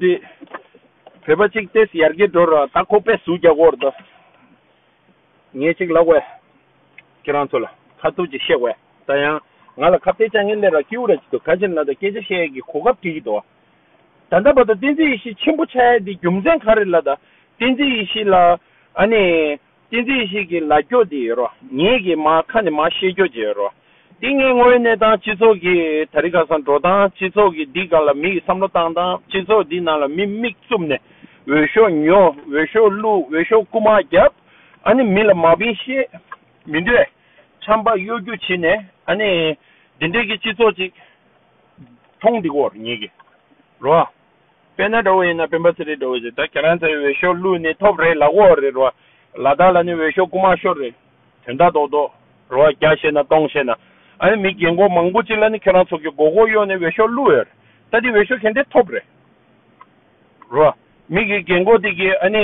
ཁྲིད། བོད་པ་གཅིག་ཏོག་ཙམ་ཡར་རྒྱས་འགྲོ་ར། ད་ཁོ་དཔེ་ཟུག་རྒྱག་གི་ཡོད་རེད་ད། ངས་གཅིག་ལབ་དགོས། ཁྱེད་རང་ཚོ་ལ་ཁ་ཐུག་ཅིག་བཤད་དགོས། ད་ཡང་ང་ལ་ཁ་གཏད་བཅག་མཁན་སླེབས་ར་སྐྱིད་པོ་ར་ཅིག་འདུག་ག་ཅི་ལབ་ན་ད་སྐད་ཆ་བཤད་ཡས་ཀྱི་གོ་སྐབས་སྤྲད་ཀྱི་འདུག་ད་ལྟ་བར་དུ་བསྟན་འཛིན་ཡེ་ཤེས་ཆེན་པོ་ཆགས་ཡས་དེ་རྒྱུ་མཚན་ག་རེ་ལབ་ན། ད་བསྟན་འཛིན་ཡེ་ཤེས་ལ་ཨ་ནི། བསྟན་འཛིན་ཡེ་ཤེས་ཀྱི་ལབ་ཀྱོག་དེ་ཡོད་རོ། ངེད་ཀྱིས་མར་ཁ་ནས་མར་བཤད་ཀྱོག་ཅིག་ཡོད་རོ། འདི་ངའི་དངོས་ཡོད་གནས་སྟངས། སྤྱི་ཚོགས་ཀྱི་དེ་རིང་ཁ་སང་འགྲོ་སྟངས། སྤྱི་ཚོགས་ཀྱི་འདི་སྒང་ལ་མི་ཡི་བསམ་བློ་བཏང་སྟངས། སྤྱི་ཚོགས་འདི་ནང་ལ་མི་མིག་བཙུམ་ནས་འོས་ཤོག་ཉོ། འོས་ཤོག་བླུགས། འོས་ཤོག་རྐུ་མ་བརྒྱབ། ཨ་ནི་མི་ལ་མ་བིན་བཤད་མི་འདོད། ཆམ་པ་གཡོ་སྒྱུ་བྱས་ནས་ཨ་ནི་འདི་འདྲའི་གི་སྤྱི་ཚོགས་ཅིག་མཐོང་འདི་གོ་ངེད་ཀྱི་རོ། དཔེར་ན་འདྲ་བོ་ཡིན་ན། སྤེན་པ་ཚེ་རིང་འདྲ་བོ་ཞིག་ད་ཁྱེད་རང་ཚོའི་འོས་ཤོག་བླུགས་ནས་ཐོབ་རེད་ལབ་ཀྱི་ཡོད་རེད་རོ། ལ་དྭགས་ལ་ནི་འོས་ཤོག་རྐུ་མ་ཤོར་རེད། དོན་དག་རྡོག་རྡོག་རོ། བརྒྱ་བཤད་ན་སྟོང་བཤད་ན། ཨ་ནི་མི་རྒན་གོག་མང་པོ་ཅིག་ལ་ནི་ཁྱེད་རང་ཚོ་གི་མགོ་སྐོར་གཡོག་ནས་འོས་ཤོག་བླུགས་ཡོད་རེད། ད་འདི་འོས་ཤོག་ག་འདྲས་ཐོབ་རེད་རོ། མི་གི་རྒན་གོག་དེ་གི་ཨ་ནི་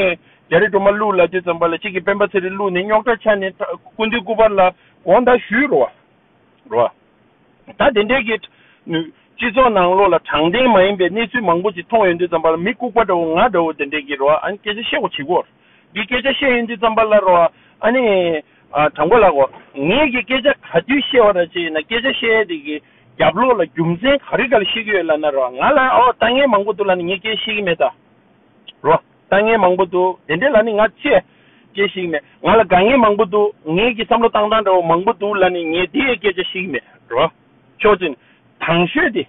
རྒྱ་རི་སྒྲོལ་མ་བླུགས་ལབ་དུས་ཙམ་པ་ལ། གཅིག་གི་སྤེན་པ་ཚེ་རིང་བླུགས་ནས་རྙོག་དྲ་ཆགས་ནས་སྐུ་མདུན་སྐུ་པར་ལ་དགོངས་དག་ཞུས་རོ། རོ། ད་དེ་འདྲའི་གི་སྤྱི་ཚོགས་ནང་ལོགས་ལ་དྲང་བདེན་མ་ཡིན་པའི་གནས་ཚུལ་མང་པོ་ཅིག་མཐོང་ཡོང་དུས་ཙམ་པ་ལ། མི་ལྐུགས་པ་འདྲ་བོ་ང་འདྲ་བོ་དེ་འདྲའི་གི་རོ། ཨ་ནི་སྐད་ཆ་བཤད་དགོས་བྱེད་དགོས། འདི་སྐད་ཆ་བཤད་ཡོང་དུས་ཙམ་པ་ལ་རོ། ཨ་ནི་ཨ་དྲང་པོ་ལབ་དགོས། ངས་གི་སྐད་ཆ་ག་དུས་བཤད་པ་ར་ཅིག་ཡིན་ན། སྐད་ཆ་བཤད་ཡས་དེ་གི་རྒྱབ་ལོགས་ལ་རྒྱུ་མཚན་ག་རེ་ག་ལ་བཤད་ཀྱི་ཡོད་ལབ་ན་རོ། ང་ལ་ཨོ་ལྟ་མཁན་མང་པོ་འདུག་ལབ་ནས་ངས་སྐད་བཤད་ཀྱི་མེད་ད། རོ། ལྟ་མཁན་མང་པོ་འདུག་དེ་འདྲས་ལ་ནི་ང་ཅི་སྐད་ཤེས་ཀྱི་མེད། ང་ལ་དགའ་མཁན་མང་པོ་འདུག་ངེད་ཀྱི་བསམ་བློ་བཏང་སྟངས་འདྲ་བོ་མང་པོ་འདུག་ལབ་ནི་ངས་དེ་ཡི་སྐད་ཆ་ཤེས་ཀྱི་མེད། རོ། ཆོག་ཅིང་། དང་ཤོས་དེ།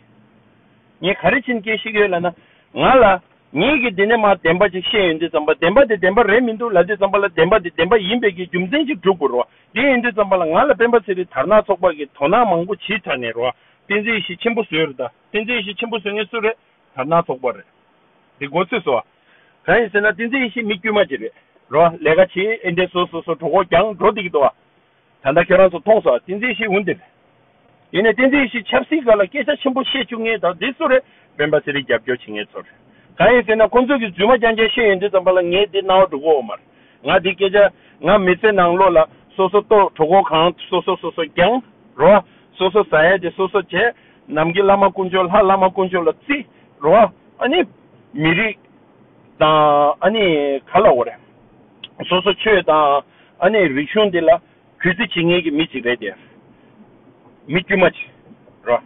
ངས་ག་རེ་བྱས་ནས་སྐད་ཤེས་ཀྱི་ཡོད་ལབ་ན། ང་ལ་ངེད་ཀྱིས་དེ་ནས་མར་བདེན་པ་ཅིག་བཤད་ཡོང་དུས་ཙམ་པ། བདེན་པ་དེ་བདེན་པ་རེད་མི་འདུག་ལབ་དུས་ཙམ་པ་ལ། བདེན་པ་དེ་བདེན་པ་ཡིན་པའི་གི་རྒྱུ་མཚན་ཅིག་སྒྲུབ་དགོས་རོ། དེ་ཡིན་དུས་ཙམ་པ་ལ་ང་ལ་སྤེན་པ་ཚེ་རིང་དར་ནག་ཚོགས་པ་གིས་དོ་སྣང་མང་པོ་བྱས་ཚར་ནས་རོ། བསྟན་འཛིན་ཡེ་ཤེས་ཆེན་པོ་བཟོས་རེད་ད། བསྟན་འཛིན་ཡེ་ཤེས་ཆེན་པོ་བཟོ་མཁན་སུ་རེད། དར་ནག་ཚོགས་པ་རེད། འདི་མགོ་ཚོས་སོ། གང་ཡིན་ཟེར་ན་བསྟན་འཛིན་ཡེ་ཤེས་མི་དཀྱུས་མ་ཅིག་རེད། རོ། ལས་ཀ་བྱེད། ཨེ་འདྲས་སོ་སོ་སོ་གྲོད་ཁོག་རྒྱང་འགྲོ་བསྡད་ཀྱི་འདུག་བ། ད་ལྟ་ཁྱེད་རང་ཚོ་མཐོང་སོང་། བསྟན་འཛིན་ཡེ་ཤེས་འོ་འདི་རེད། ཡིན་ནའི་བསྟན་འཛིན་ཡེ་ཤེས་ཆབ་སྲིད་སྒང་ལ་སྐད་ཆ་ཆེན་པོ་བཤད་བཅུག་མཁན་དང་འདི་སུ་རེད། སྤེན་པ་ཚེ་རིང་རྒྱབ་སྐྱོར་བྱེད་མཁན་ཚོ་རེད། གང་ཡིན་ཟེར་ན་ཁོང་ཚོ་གིས་རྫུན་མ་རྐྱང་རྐྱང་བཤད་ཡོང་དུས་ཙམ་པ་ལ་ངས་འདི་སྣང་བ་འགྲོ་གི་ཡོད་མ་རེད། ང་འདི་སྐད་ཆ། ང་མི་ཚེ་ནང་ལོགས་ལ་སོ་སོ་ལྟོ་གྲོད་ཁོག་གང་སོ་སོ་སོ་སོ་རྒྱང་། རོ། སོ་སོ་ཟ་ཡས་དེ་སོ་སོ་བྱས། ནམ་མཁའི་བླ་མ་དཀོན་མཆོག་ལྷ་བླ་མ་དཀོན་མཆོག་ལ་བརྩི། རོ། ཨ་ནི་མི་རིགས་དང་ཨ་ནི་ག་ལབ་དགོས་རེད། སོ་སོ་ཆོས་དང་ཨ་ནི་རིག་གཞུང་འདི་ལ་གུས་བརྩི་བྱེད་མཁན་གྱི་མི་ཅིག་རེད་དེ། མི་དཀྱུས་མ་ཅིག་རོ།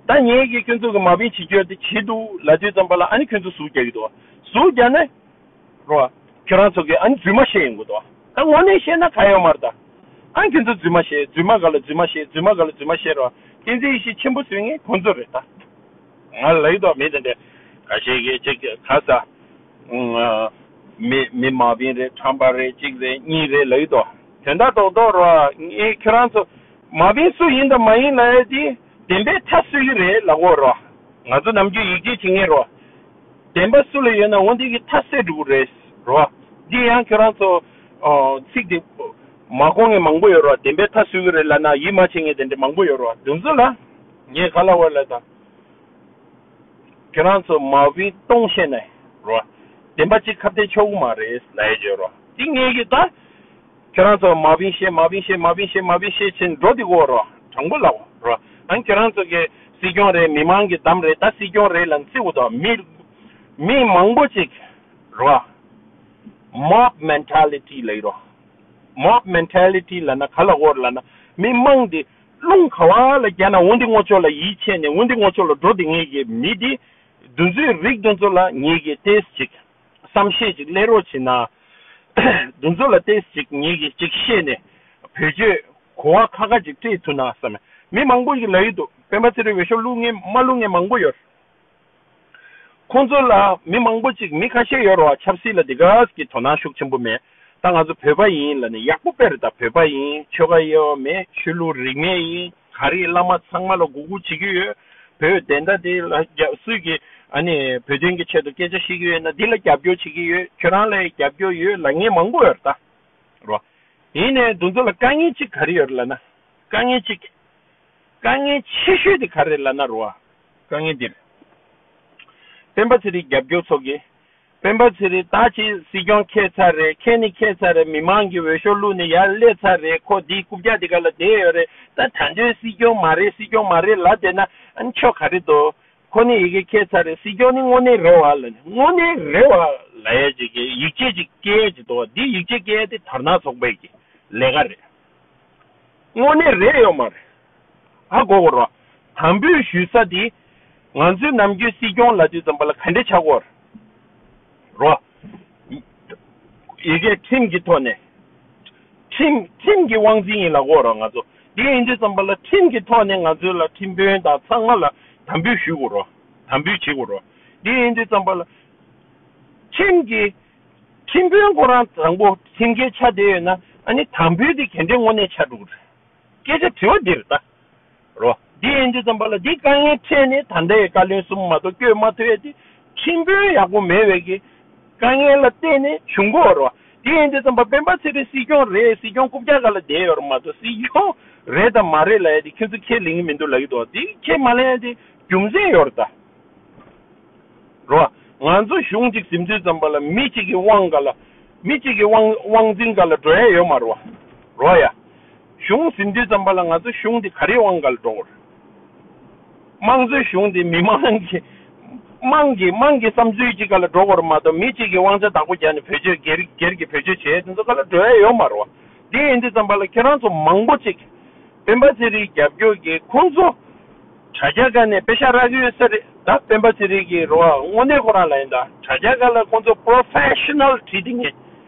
ད་ངེད་ཀྱིས་ཁྱོད་ཚོ་གི་མ་བིན་བྱེད་རྒྱུ་དེ་བྱེད་འདུག་ལབ་དུས་ཙམ་པ་ལ། ཨ་ནི་ཁྱོད་ཚོ་ཟུག་རྒྱག་གི་འདུག་ཟུག་རྒྱག་ན། རོ། ཁྱོད་རང་ཚོ་གིས་ཨ་ནི་རྫུན་མ་བཤད་ཡོང་གི་འདུག་ད་དངོས་གནས་བཤད་ན་ག་ཡོད་མ་རེད་ད། ཨ་ནི་ཁྱོད་ཚོ་རྫུན་མ་བཤད། རྫུན་མ་ག་ལ་རྫུན་མ་བཤད། རྫུན་མ་ག་ལ་རྫུན་མ་བཤད་རོ། བསྟན་འཛིན་ཡེ་ཤེས་ཆེན་པོ་བཟོས་མཁན་ཁོང་ཚོ་རེད་ད། ང་ལ་ཡོད་དོ་མི་དེ་འདྲས། ཁ་ཤས་ཀྱིས་ཅིག་ག་ས། ཨ། མི་མི་མ་བིན་རེད། ཁྲམ་པ་རེད། གཅིག་རེད། གཉིས་རེད་ལབ་ཀྱི་འདུག་དོན་དག་རྡོག་རྡོག་རོ། ངས་ཁྱོད་རང་ཚོ་མ་བིན་སུ་ཡིན་དང་མ་ཡིན་ལབ་ཡས་དེ་བདེན་པའི་མཐའ་གསོལ་གྱི་རེད་ལབ་ཀྱི་ཡོད་རོ། ང་ཚོ་ནམ་རྒྱུན་ཡིད་ཆེས་བྱེད་མཁན་རོ། བདེན་པ་སུ་ལ་ཡོད་ན་འོ་འདི་གི་མཐའ་གསལ་འགྲོ་གི་རེད་རོ། འདི་ཡང་ཁྱོད་རང་ཚོ་ཨོ་ཚིག་འདི་མ་གོ་མཁན་མང་པོ་ཡོད་རོ། བདེན་པའི་མཐའ་གསོལ་གྱི་རེད་ལབ་ན་ཡིད་མ་ཆེས་མཁན་དེ་འདྲ་མང་པོ་ཡོད་རོ། དེ་ཚོ་ལ་ངས་ག་ལབ་དགོས་ལབ་ད། ཁྱོད་རང་ཚོ་མ་བིན་སྟོང་བཤད་ན་རོ། བདེན་པ་གཅིག་ཁ་གཏད་ཆོག་གི་མ་རེད་ལབ་ཡས་ཡོད་རོ། འདི་ངས་གི་ད། ཁྱེད་རང་ཚོ་མ་བིན་ཤེས་མ་བིན་ཤེས་མ་བིན་ཤེས་མ་བིན་ཤེས་ཕྱིན་འགྲོ་དེ་གོ་རོ། དྲང་པོ་ལབ་རོ། ཨང་ཁྱེད་རང་ཚོ་གི་སྲིད་སྐྱོང་རེད། མི་མང་གི་གདམ་རེད། ད་སྲིད་སྐྱོང་རེད་ལ་བརྩི་འུ་དོ། མི་མི་མང་པོ་ཅིག་རོ། མོབ་མེན་ཊ་ལི་ཊི་ལ་ཡི་རོ། མོབ་མེན་ཊ་ལི་ཊི་ལ་ན་ག་ལ་གོ་ར་ལ་ན་མི་མང་དེ་རླུང་ག་བ་ལ་རྒྱ་ན་འོན་ཏེ་ངོ་ཅོག་ལ་ཡིད་ཆེས་ནས་འོན་ཏེ་ངོ་ཅོག་ལ་འགྲོ་དེ་ངེས་ཀྱི་མི་དེ་དུ་ཚོའི་རིགས་དུ་ཚོ་ལ་ངེས་ཀྱི་ཏེས་ཅིག་བསམ་ཤེས་ཅིག་སླེབས་རོགས་བྱེད་ན། དེ་ཚོ་ལ་ཏེས་ཅིག་ངེད་ཀྱིས་ཅིག་ཤེས་ནས་བེད་སྤྱོད་གོ་བ་ཁ་ཁ་ཅིག་སྤྲད་ཐུབ་ན་བསམ། མི་མང་པོ་ཞིག་ལ་ཡོད་འདུག་སྤེན་པ་ཚེ་རིང་འོས་ཤོག་བླུག་མཁན་མ་བླུག་མཁན་མང་པོ་ཡོད། ཁོང་ཚོ་ལ་མི་མང་པོ་ཅིག་མི་ཁ་ཤས་ཡོད་རེད་བ། ཆབ་སྲིད་ལ་དེ་ག་གི་དོ་སྣང་ཤུགས་ཆེན་པོ་མེད། ད་ང་ཚོ་བོད་པ་ཡིན་ལ་ནི་ཡག་པོ་དཔེ་རེད། ད་བོད་པ་ཡིན། ཆོལ་ཁ་དབྱེ་བ་མེད། ཆོས་ལུགས་རིས་མེད་ཡིན། ག་རེ་བླ་མ་ཚང་མ་ལ་མགོ་སྒུར་བྱེད་ཀྱི་ཡོད། བོད་བདེན་མཐའ་དེ་ལ་རྒྱ་སུས་ཀྱིས་ཨ་ནི་བོད་དོན་གྱི་ཆེད་དུ་སྐད་ཆ་བཤད་ཀྱི་ཡོད་ན་འདི་ལ་རྒྱབ་སྐྱོར་བྱེད་ཀྱི་ཡོད། ཁྱོད་རང་ལ་རྒྱབ་སྐྱོར་ཡོད་ལབ་མཁན་མང་པོ་ཡོད་རེད་ད། རོ། ཡིན་ནའི་འདི་ཚོ་ལ་དཀའ་ངལ་གཅིག་ག་རེ་ཡོད་རེད་ལབ་ན། དཀའ་ངལ་གཅིག་དཀའ་ངལ་ཆེ་ཤོས་དེ་ག་རེ་རེད་ལབ་ན་རོ། དཀའ་ངལ་འདིར། སྤེན་པ་ཚེ་རིང་རྒྱབ་སྐྱོར་ཚོ་གིས། སྤེན་པ་ཚེ་རིང་ད་ཅི་སྲིད་སྐྱོང་འཁྱེར་ཚར་རེད། འཁྱེར་ནི་འཁྱེར་ཚར་རེད། མི་མང་གིས་འོས་ཤོག་བླུགས་ནས་ཡར་སླེབས་ཚར་རེད། ཁོ་འདིའི་རྐུབ་བཀྱག་འདི་ག་ལ་བསྡད་ཡོད་རེད། ད་ད་འདོད་སྲིད་སྐྱོང་མ་རེད། སྲིད་སྐྱོང་མ་རེད་ལབ་བསྡད་ན་ཨ་ནི་ཆོ་ག་རེད་དོ། ཁོ་ནི་ཡི་གེ་འཁྱེར་ཚར་རེད། སྲིད་སྐྱོང་ནི་དངོས་གནས་རེད་བ་ལ་ནི་དངོས་གནས་རེད་བ་ལ་ཡ་ཅིག་གི་ཡིག་ཆ་ཅིག་སྐྱེལ་ཅིག་འདུག་བ། འདི་ཡིག་ཆ་སྐྱེལ་དེ་དར་ནག་ཚོགས་པའི་གི་ལས་ཀ་རེད། དངོས་གནས་རེད་ཡོད་མ་རེད། ཧ་གོ་གོ་རོ། དམ་འབུལ་ཞུ་ས་དེ་ང་ཚོའི་ནམ་རྒྱུན་སྲིད་སྐྱོང་ལ་དུས་ཙམ་པ་ལ་ག་འདྲ་ཆགས་གོ་རོ། ཡི་གེ་ཁྲིམས་ཀྱི་ཐོག་ནས། ཁྲིམས་ཁྲིམས་ཀྱི་དབང་འཛིན་ཡིན་ལ་གོ་རོ་ང་ཚོ། འདི་ཡིན་དུས་ཙམ་པ་ལ་ཁྲིམས་ཀྱི་ཐོག་ནས་ང་ཚོའི་ལ་ཁྲིམས་དཔོན་དང་ཚང་མ་ལ་དམ་འབུལ་ཞུ་དགོས་རོ། དམ་འབུལ་བྱེད་དགོས་རོ། འདི་ཡིན་དུས་ཙམ་པ་ལ་ཁྲིམས་ཀྱི་ཁྲིམས་དཔོན་ཁོ་རང་དང་པོ་ཁྲིམས་འགལ་ཆགས་བསྡད་ཡོད་ན་ཨ་ནི་དམ་འབུལ་དེ་ག་འདྲའི་དངོས་གནས་ཆགས་འགྲོ་གི་རེད། སྐད་ཆ་དྲི་བ་འདི་རེད་ད། རོ། འདི་ཡིན་དུས་ཙམ་པ་ལ་འདི་དཀའ་ངལ་འཕྲད་ནས་ད་ལྟའི་བཀའ་བློན་གསུམ་མ་གཏོགས་བསྐོས་མ་ཐུབ་ཡས་དེ་ཁྲིམས་དཔོན་ཡག་པོ་མེད་པའི་གི་དཀའ་ངལ་ལ་བརྟེན་ནས་བྱུང་གི་ཡོད་རེད་བ། འདི་ཡིན་དུས་ཙམ་པ་སྤེན་པ་ཚེ་རིང་སྲིད་སྐྱོང་རེད། སྲིད་སྐྱོང་རྐུབ་བཀྱག་སྒང་ལ་བསྡད་ཡོད་རེད་མ་གཏོགས་སྲིད་སྐྱོང་རེད་དང་མ་རེད་ལབ་ཡས་དེ་ཁྱོད་ཚོ་ཁས་ལེན་གི་མི་འདུག་ལབ་ཀྱི་འདུག་འདི་ཁས་མ་ལེན་ཡས་དེ་རྒྱུ་མཚན་ཡོད་རེད་ད། རོ། ང་ཚོ་གཞུང་གཅིག་ཟིན་དུས་ཙམ་པ་ལ་མི་གཅིག་གི་དབང་སྒང་ལ། མི་གཅིག་གི་དབང་དབང་འཛིན་སྒང་ལ་འགྲོ་ཡ་ཡོད་མ་རེད་བ། རོ་ཡ། གཞུང་ཟིན་དུས་ཙམ་པ་ལ་ང་ཚོ་གཞུང་འདི་ག་རེའི་དབང་སྒང་ལ་འགྲོ་དགོས་རེད། དམངས་གཙོའི་གཞུང་འདི་མི་མང་གི་དམངས་ཀྱི་དམངས་ཀྱི་བསམ་ཚུལ་གཅིག་སྒང་ལ་འགྲོ་དགོས་རེད་མ་གཏོགས་མི་གཅིག་གི་དབང་ཆ་བདག་པོ་རྒྱག་ནས་བེད་སྤྱོད་སྒེར་སྒེར་གྱི་བེད་སྤྱོད་བྱས་དེ་ཚོ་སྒང་ལ་འགྲོ་ཡ་ཡོད་མ་རེད་བ། འདི་ཡིན་དུས་ཙམ་པ་ལ་ཁྱེད་རང་ཚོ་མང་པོ་ཅིག་སྤེན་པ་ཚེ་རིང་རྒྱབ་སྐྱོར་གྱི་ཁོང་ཚོ་དྲ་རྒྱ་སྒང་ནས་པེ་ཤག་རག་གི་ཡོད་ས་རེད། ད་སྤེན་པ་ཚེ་རིང་གི་རོ་དངོས་གནས་ཁོ་རང་ལ་ཡིན་ད་དྲ་རྒྱ་སྒང་ལ་ཁོང་ཚོ་པོ་རོ་ཕེ་ཤི་ནལ་བྲིས་དེ་ངས་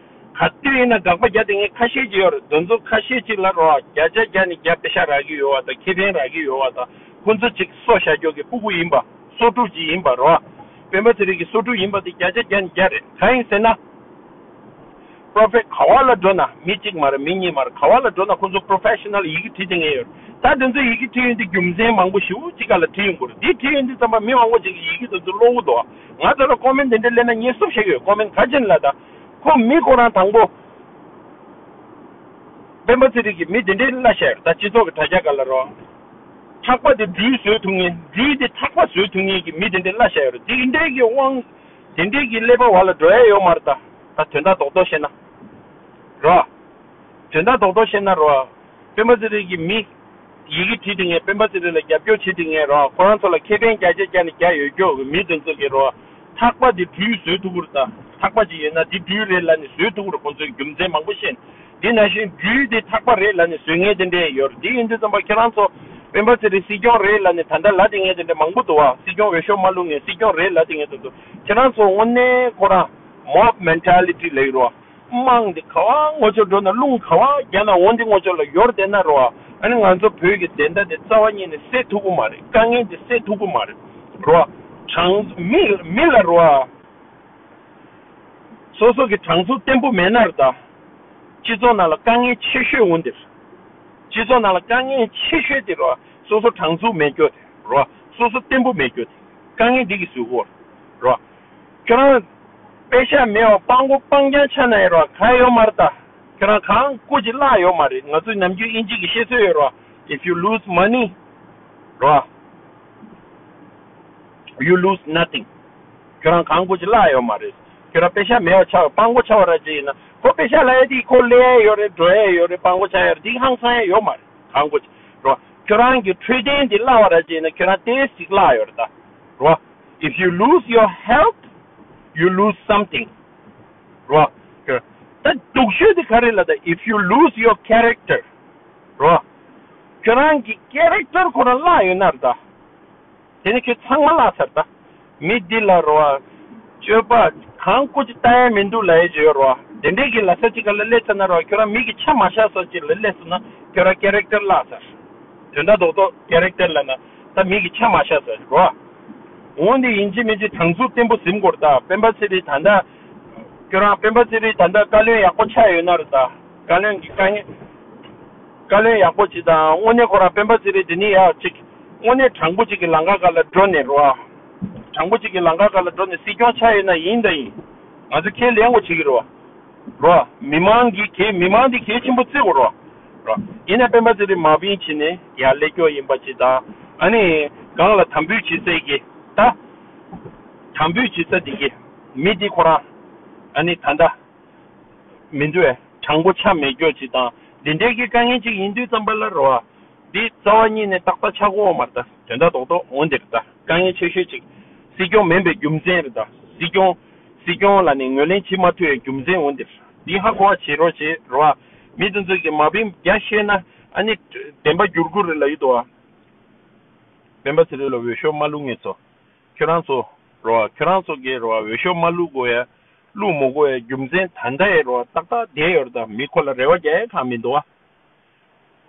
ག་དུས་ཡིན་ན་དགག་པ་རྒྱག་དེ་ངས་ཁ་ཤས་ཅིག་ཡོད་རེད། དེ་ཚོ་ཁ་ཤས་ཅིག་ལ་རོ་བརྒྱ་ཆ་བརྒྱ་ནས་བརྒྱ་པེ་ཤག་རག་གི་ཡོད་བ་དང་ཁེ་ཕན་རག་གི་ཡོད་བ་དང་ཁོང་ཚོ་ཅིག་སྲོག་བཞག་རྒྱུ་གི་སྤུ་གུ་ཡིན་པ་སོ་ཕྲུག་ཅིག་ཡིན་པ་རོ་སྤེན་པ་ཚེ་རིང་གི་སོ་ཕྲུག་ཡིན་པ་དེ་བརྒྱ་ཆ་བརྒྱ་ནས་བརྒྱ་རེད། གང་ཡིན་ཟེར་ན། པོ་རོ་ཕེ་ག་བ་ལ་འགྲོ་ན་མི་གཅིག་མ་རེད། མི་གཉིས་མ་རེད། ག་བ་ལ་འགྲོ་ན་ཁོང་ཚོ་པོ་རོ་ཕེ་ཤི་ནལ་ཡི་གེ་བྲིས་དེ་ངེས་ཡོད་རེད། ད་དེ་ཚོ་ཡི་གེ་བྲིས་ཡོང་དུས་རྒྱུ་མཚན་མང་པོ་ཞེ་པོ་ཅིག་སྒང་ལ་བྲིས་ཡོང་གི་རེད། འདི་བྲིས་ཡོང་དུས་ཙམ་པ་མི་མང་པོ་ཅིག་གིས་ཡི་གེ་དེ་ཚོ་ཀློག་གི་འདུག་ང་ཚོ་ལ་ཀོ་མེན་ཊི་དེ་འདྲ་སླེབས་ན་ངས་སུབ་བྱེད་ཀྱི་ཡོད། ཀོ་མེན་ཊི་ག་ཅི་ལབ་ད་ཁོ་མི་ཁོ་རང་དང་པོ་སྤེན་པ་ཚེ་རིང་གིས་མི་དེ་འདྲའི་གླ་བཞག་ཡོད་རེད། ད་སྤྱི་ཚོགས་ཀྱི་དྲ་རྒྱ་སྒང་ལ་རོ། ཐག་པ་དེ་སྦྲུལ་བཟོས་ཐུབ་མཁན་སྦྲུལ་དེ་ཐག་པ་བཟོས་ཐུབ་མཁན་གྱི་མི་དེ་འདྲའི་གླ་བཞག་ཡོད་རེད། དེ་འདྲའི་གི་དབང་དེ་འདྲའི་གི་ཀླད་པ་བ་ལ་འགྲོ་ཡ་ཡོད་མ་རེད་ད། ད་དོན་དག་རྡོག་རྡོག་བཤད་ན། རོ། དོན་དག་རྡོག་རྡོག་བཤད་ན་རོ། སྤེན་པ་ཚེ་རིང་གི་མི། ཡི་གེ་བྲིས་དེ་ངས་སྤེན་པ་ཚེ་རིང་ལ་རྒྱབ་སྐྱོར་བྱེད་དེ་ངས་རོ། ཁོ་རང་ཚོ་ལ་ཁེ་ཕན་བརྒྱ་ཆ་བརྒྱ་ནས་བརྒྱ་ཡོད་རྒྱུ་གི་མི་དེ་ཚོ་གི་རོ། ཐག་པ་དེ་སྦྲུལ་བཟོས་ཐུབ་ཀྱི་རེད་ད། ཐག་པ་ཅིག་ཡོད་ན་དེ་སྦྲུལ་རེད་ལབ་ནས་བཟོས་ཐུབ་ཀྱི་རེད། ཁོང་ཚོས་རྒྱུ་མཚན་མང་པོ་བཤད། དེ་ནང་བཞིན་སྦྲུལ་དེ་ཐག་པ་རེད་ལབ་ནས་བཟོས་མཁན་དེ་འདྲས་ཡོད་རེད། དེ་ཡིན་དུས་ཙམ་པ་ཁྱེད་རང་ཚོ་སྤེན་པ་ཚེ་རིང་སྲིད་སྐྱོང་རེད་ལབ་ནས་ད་ལྟ་ལབ་བསྡད་མཁན་དེ་འདྲ་མང་པོ་འདུག་བ། སྲིད་སྐྱོང་འོས་ཤོག་མ་བླུགས་མཁན་སྲིད་སྐྱོང་རེད་ལབ་བསྡད་མཁན་དེ་ཚོ་ཁྱེད་རང་ཚོ་དངོས་གནས་ཁོ་རང་མོབ་མེན་ཊ་ལི་ཊི་ལབ་ཀྱི་རེད་བ། དམངས་དེ་ག་བ་ངོ་ཅོག་འགྲོ་ན་རླུང་ག་བ་རྒྱབ་ན་འོ་འདི་ངོ་ཅོག་ལ་ཡོར་བསྡད་ན་རོ། ཨ་ནི་ང་ཚོ་བོད་ཀྱི་བདེན་མཐའ་དེ་རྩ་བ་ཉིད་ནས་སེལ་ཐུབ་ཀྱི་མ་རེད། དཀའ་ངལ་དེ་སེལ་ཐུབ་ཀྱི་མ་རེད་རོ། གྲངས་མི་མི་ལ་རོ། སོ་སོ་གི་གྲངས་ཚུགས་བརྟན་པོ་མེད་ན་ར་ད། སྤྱི་ཚོགས་ནང་ལ་དཀའ་ངལ་ཆེ་ཤོས་འོ་འདིར། སྤྱི་ཚོགས་ནང་ལ་དཀའ་ངལ་ཆེ་ཤོས་དེ་རོ། སོ་སོ་གྲངས་ཚུགས་མེད་རྒྱུ་དེ་རོ། སོ་སོ་བརྟན་པོ་མེད་རྒྱུ་དེ། དཀའ་ངལ་འདི་གིས་བཟོས་གོ་རོ། ཁྱོད་རང་། པེ་ཤག་མེད་པ་སྤྲང་པོ་སྤྲང་རྐྱང་ཆགས་ན་ཡོད་རོ་ག་ཡོད་མ་རེད་ད། ཁྱོད་རང་གང་སྐུ་ཅིག་བརླག་ཡོད་མ་རེད། ང་ཚོའི་ནམ་རྒྱུན་དབྱིན་ཇི་གི་བཤད་སྲོལ་ཡོད་རོ། If you lose money རོ། You lose nothing. ཁྱོད་རང་གང་སྐུ་ཅིག་བརླག་ཡོད་མ་རེད། ཁྱོད་རང་པེ་ཤ་མེད་པ་ཆགས་པ་སྤྲང་པོ་ཆགས་པ་ར་ཅིག་ཡིན་ན། ཁོ་པེ་ཤ་ལབ་ཡ་དེ་ཁོ་སླེབས་ཡ་ཡོད་རེད། འགྲོ་ཡ་ཡོད་རེད། སྤྲང་པོ་ཆགས་ཡ་རེད། འདི་ཧང་སང་ཡ་ཡོད་མ་རེད། གང་གོ་ཅི་རོ། ཁྱོད་རང་གི་འཕྲོད་བསྟེན་དེ་བརླག་པ་ར་ཅིག་ཡིན་ན། ཁྱོད་རང་ཏོག་ཙམ་བརླག་ཡོད་རེད་ད་རོ། If you lose your health, you lose something. རོ། ད་སྡུག་ཤོས་དེ་ག་རེ་ལབ་ད། If you lose your character. རོ། ཁྱོད་རང་གི་ཀེ་རེག་ཊར་ཁོ་རང་བརླག་ཡོད་ན་རེད་ད། དེ་ནི་ཁྱོད་ཚང་མ་བརླག་ཚར་ད། མི་འདི་ལ་རོ། སྤྱོད་པ་གང་ཀོ་ཅི་ལྟ་ཡ་མི་འདུག་ལབ་ཡ་ཅིག་ཡོད་རོ། དེ་འདྲའི་གི་ལ་ས་ཅིག་ག་ལ་སླེབས་ཚར་ན་རོ། ཁྱོད་རང་མི་གི་ཆ་མ་བཞག་ས་ཅིག་ལ་སླེབས་སོང་ན་ཁྱོད་རང་ཀེ་རེག་ཊར་བརླག་ཚར། དོན་དག་རྡོག་རྡོག་ཀེ་རེག་ཊར་ལབ་ན་ད་མི་གི་ཆ་མ་བཞག་ས་རོ། འོ་འདི་ཡིན་གཅིག་མིན་གཅིག་དྲང་ཚུགས་བརྟན་པོ་ཟིན་དགོས་རེད་ད། སྤེན་པ་ཚེ་རིང་ད་ལྟ་ཁྱོད་རང་སྤེན་པ་ཚེ་རིང་ད་ལྟ་བཀའ་བློན་ཡག་པོ་ཆགས་ཡོད་ན་རེད་ད། བཀའ་བློན་གི་དཀའ་ངལ། བཀའ་བློན་ཡག་པོ་ཅིག་དང་། དངོས་གནས་ཁོ་རང་སྤེན་པ་ཚེ་རིང་དེ་ནི་ཡག་ཅིག་དངོས་གནས་དྲང་པོ་ཅིག་གི་ལམ་ཁ་སྒང་ལ་འགྲོ་ནས་རོ། དྲང་པོ་ཅིག་གི་ལམ་ཁ་སྒང་ལ་འགྲོ་ནས་སྲིད་སྐྱོང་ཆགས་ཡོད་ན་ཡིན་དང་ཡིན། ང་ཚོ་ཁས་ལེན་དགོས་བྱེད་ཀྱི་རེད་བ། རོ། མི་མང་གི་གལ། མི་མང་འདི་གལ་ཆེན་པོ་བརྩི་དགོས་རོ། རོ། ཡིན་ན་སྤེན་པ་ཚེ་རིང་མ་བིན་བྱས་ནས་ཡར་སླེབས་ཀྱོག་ཡིན་པ་ཅིག་དང་། ཨ་ནི་སྒང་ལ་དམ་འབུལ་བྱེད་སའི་གི་ད། དམ་འབུལ་བྱེད་ས་འདི་གི་མི་འདི་ཁོ་རང་ཨ་ནི་ད་ལྟ་མི་འདུག་བས། དྲང་པོ་ཆ་མེད་ཀྱོག་ཅིག་དང་། འདི་འདྲའི་གི་དཀའ་ངལ་ཅིག་ཡིན་དུས་ཙམ་པ་ལ་རོ། འདི་རྩ་བ་ཉིད་ནས་ཏག་ཏག་ཆགས་ཀྱི་ཡོད་མ་རེད་ད། དོན་དག་རྡོག་རྡོག་འོ་འདིར་ད་དཀའ་ངལ་ཆེ་ཤོས་ཅིག་སྲིད་སྐྱོང་མིན་པའི་རྒྱུ་མཚན་རེད་ད། སྲིད་སྐྱོང་སྲིད་སྐྱོང་ལ་ནི་ངོས་ལེན་བྱེད་མ་ཐུབ་པའི་རྒྱུ་མཚན་འོ་འདིར། འདི་ཧ་གོ་བ་བྱེད་རོགས་བྱེད་རོ། མི་དེ་ཚོ་གི་མ་བིན་རྒྱ་ཤེས་ན་ཨ་ནི་བདེན་པ་འགྱུར་དགོས་རེད་ལབ་ཡོད་དོ། སྤེན་པ་ཚེ་རིང་ལ་འོས་ཤོག་མ་བླུག་མཁན་ཚོ། ཁྱོད་རང་ཚོ་རོ། ཁྱོད་རང་ཚོ་གིས་རོ་འོས་ཤོག་མ་བླུག་དགོས་ཡ། བླུག་མ་དགོས་ཡ་རྒྱུ་མཚན་ད་ལྟ་ཡི་རོ་ཏག་ཏག་བསྡད་ཡོད་རེད་ད། མི་ཁོ་ལ་རེ་བ་རྒྱག་ཡ་གང་མི་འདུག་བ།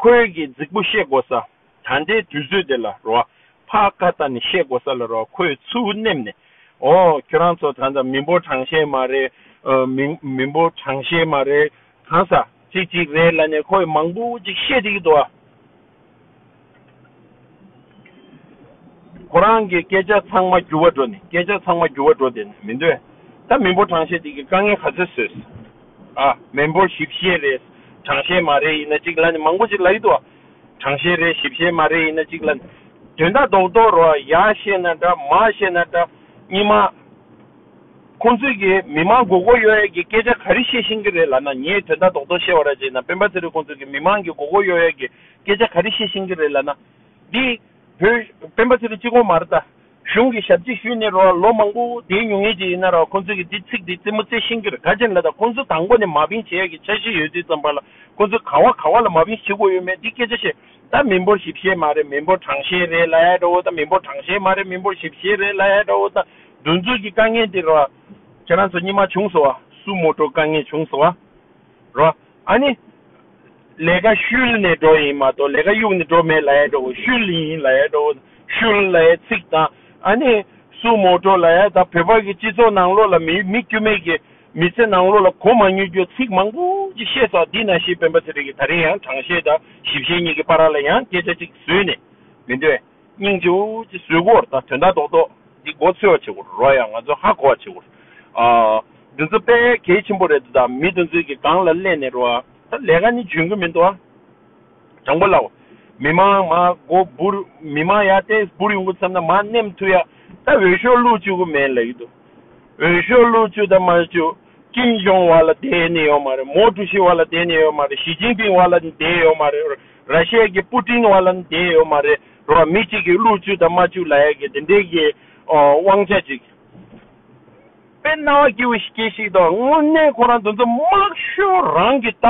ཁོའི་གི་རྫིག་པོ་བཤད་དགོས་ས། ད་ལྟའི་དུས་ཚོད་དེ་ལ་རོ། ཕར་ཁ་བལྟས་ནས་བཤད་དགོས་ས་ལ་རོ། ཁོས་ཚུར་སྣེམས་ནས། ཨོ་ཁྱོད་རང་ཚོ་ད་ལྟ་མི་འབོར་གྲངས་བཤེར་མ་རེད། ཨ། མི་མི་འབོར་གྲངས་བཤེར་མ་རེད། གང་ས་ཅིག་ཅིག་རེད་ལབ་ནས་ཁོས་མང་པོ་ཅིག་བཤད་བསྡད་ཀྱི་འདུག་ཨ། ཁོ་རང་གི་སྐད་ཆ་ཚང་མ་འགྱུར་བ་འགྲོ་ནས། སྐད་ཆ་ཚང་མ་འགྱུར་བ་འགྲོ་བསྡད་ནས་མི་འདུག་ཨ། ད་མི་འབོར་གྲངས་བཤེར་དེ་གི་དཀའ་ངལ་ག་ཚོད་བཟོས། ཨ། མི་འབོར་ཞིབ་བཤེར་རེད། གྲངས་བཤེར་མ་རེད་ཡིན་ན་ཅིག་ལབ་ནས་མང་པོ་ཅིག་ལབ་ཀྱི་འདུག་ཨ། གྲངས་བཤེར་རེད། ཞིབ་བཤེར་མ་རེད་ཡིན་ན་ཅིག་ལབ་ནས། དོན་དག་རྡོག་རྡོག་རོ། ཡར་བཤད་ན་འདྲ་མར་བཤད་ན་འདྲ། སྔོན་མ། ཁོང་ཚོས་ཀྱིས་མི་མང་མགོ་སྐོར་གཡོག་ཡས་ཀྱི་སྐད་ཆ་ག་རེ་བཤད་ཤེས་ཀྱི་རེད་ལབ་ན། ངས་དོན་དག་རྡོག་རྡོག་བཤད་པ་ར་བྱས་ན། སྤེན་པ་ཚེ་རིང་ཁོང་ཚོས་ཀྱིས་མི་མང་གི་མགོ་སྐོར་གཡོག་ཡས་ཀྱི་སྐད་ཆ་ག་རེ་བཤད་ཤེས་ཀྱི་རེད་ལབ་ན། འདི་བོད། སྤེན་པ་ཚེ་རིང་གཅིག་པོ་མ་རེད་ད། གཞུང་གི་ཞབས་ཕྱི་ཞུས་ནས་རོ་ལོ་མང་པོ་བསྡད་མྱོང་མཁན་ཅིག་ཡིན་ན་རོ། ཁོང་ཚོས་ཀྱིས་འདི་ཚིག་འདི་རྩེད་མོ་རྩེ་ཤེས་ཀྱི་རེད། ག་ཅི་ལབ་ད་ཁོང་ཚོ་དང་པོ་ནས་མ་བིན་བྱེད་ཡས་ཀྱི་འཆར་གཞི་ཡོད་དུས་ཙམ་པ་ལ། ཁོང་ཚོས་ག་བ་ག་བ་ལ་མ་བིན་བྱེད་དགོས་ཡོད་མེད་འདི་སྐད་ཆ་བཤད། ད་མི་འབོར་ཞིབ་བཤེར་མ་རེད། མི་འབོར་གྲངས་བཤེར་རེད་ལབ་ཡ་འདྲ་བོ་དང་། མི་འབོར་གྲངས་བཤེར་མ་རེད། མི་འབོར་ཞིབ་བཤེར་རེད་ལབ་ཡ་འདྲ་བོ་དང་། འདི་ཚོ་གི་དཀའ་ངལ་འདི་རོ། ཁྱེད་རང་ཚོ་སྔོན་མ་བྱུང་སོང་བ། སུ་མོ་ཊོ་དཀའ་ངལ་བྱུང་སོང་བ། རོ། ཨ་ནི། ལས་ཀ་ཤུལ་ནས་འགྲོ་ཡིན་མ་གཏོགས་ལས་ཀ་གཡུག་ནས་འགྲོ་མེད་ལབ་ཡ་འདྲ་བོ། ཤུལ་ཡིན་ལབ་ཡ་འདྲ་བོ། ཤུལ་ལབ་ཡ་ཚིག་དང་། ཨ་ནི། སུ་མོ་ཊོ་ལབ་ཡ་ད་བོད་པ་གི་སྤྱི་ཚོགས་ནང་ལོགས་ལ་མི་མི་དཀྱུས་མའི་གི་མི་ཚེ་ནང་ལོགས་ལ་གོ་མ་མྱོང་རྒྱུ་ཚིག་མང་པོ་ཅིག་བཤད་སོང་། འདི་ནང་བཞིན་སྤེན་པ་ཚེ་རིང་གིས་ད་རེས་ཡང་གྲངས་བཤེར་དང་ཞིབ་བཤེར་གཉིས་ཀྱི་བར་ལ་ཡང་སྐད་ཆ་ཅིག་བཟོས་ནས་མི་འདོད། སྙིང་རྗེ་བོ་ཅིག་བཟོས་གོ་ར། ད་དོན་དག་རྡོག་རྡོག་འདི་མགོ་ཚོས་པ་བྱེད་དགོས་རོ་ཡ། ང་ཚོ་ཧ་གོ་བ་བྱེད་དགོས། ཨ། འདི་ཚོ་དཔེ་གལ་ཆེན་པོ་རེད་འདུག་ད་མི་དེ་ཚོའི་གི་སྒང་ལ་སླེབས་ནས་རོ། ད་ལས་ཀ་ནི་འཇོན་གི་མི་འདུག་ཨ། དྲང་པོ་ལབ། མི་མང་མ་མགོ་འབུར། མི་མང་ཡར་ཏོག་ཙམ་འབུར་ཡོང་གི་བསམ་ན་མར་སྣེམ་ཐུབ་ཡ། ད་འོས་ཤོག་བླུག་བཅུག་གི་མེད་ལབ་ཀྱི་འདུག་འོས་ཤོག་བླུག་བཅུག་དང་མ་བཅུག་ཀིམ་ཇོང་ཝ་ལ་བསྡད་ནི་ཡོད་མ་རེད། མའོ་ཀྲུའུ་ཞི་ཝ་ལ་བསྡད་ནི་ཡོད་མ་རེད། ཞི་ཅིན་ཕིང་ཝ་ལ་བསྡད་ཡོད་མ་རེད། ར་ཤི་ཡ་གི་པུ་ཏིན་ཝ་ལ་བསྡད་ཡོད་མ་རེད། རོ། མི་གཅིག་གིས་བླུག་བཅུག་དང་མ་བཅུག་ལབ་ཡ་གི་དེ་འདྲའི་གི་ཨོ་དབང་ཆ་ཅིག་དཔེ་རྣ་བ་སྐྱིད་པོ་ཞིག་སྐྱེས་ཤིག་དང་། དངོས་གནས་ཁོ་རང་དེ་ཚོ་དམག་ཤོག་རང་གི་ལྟ་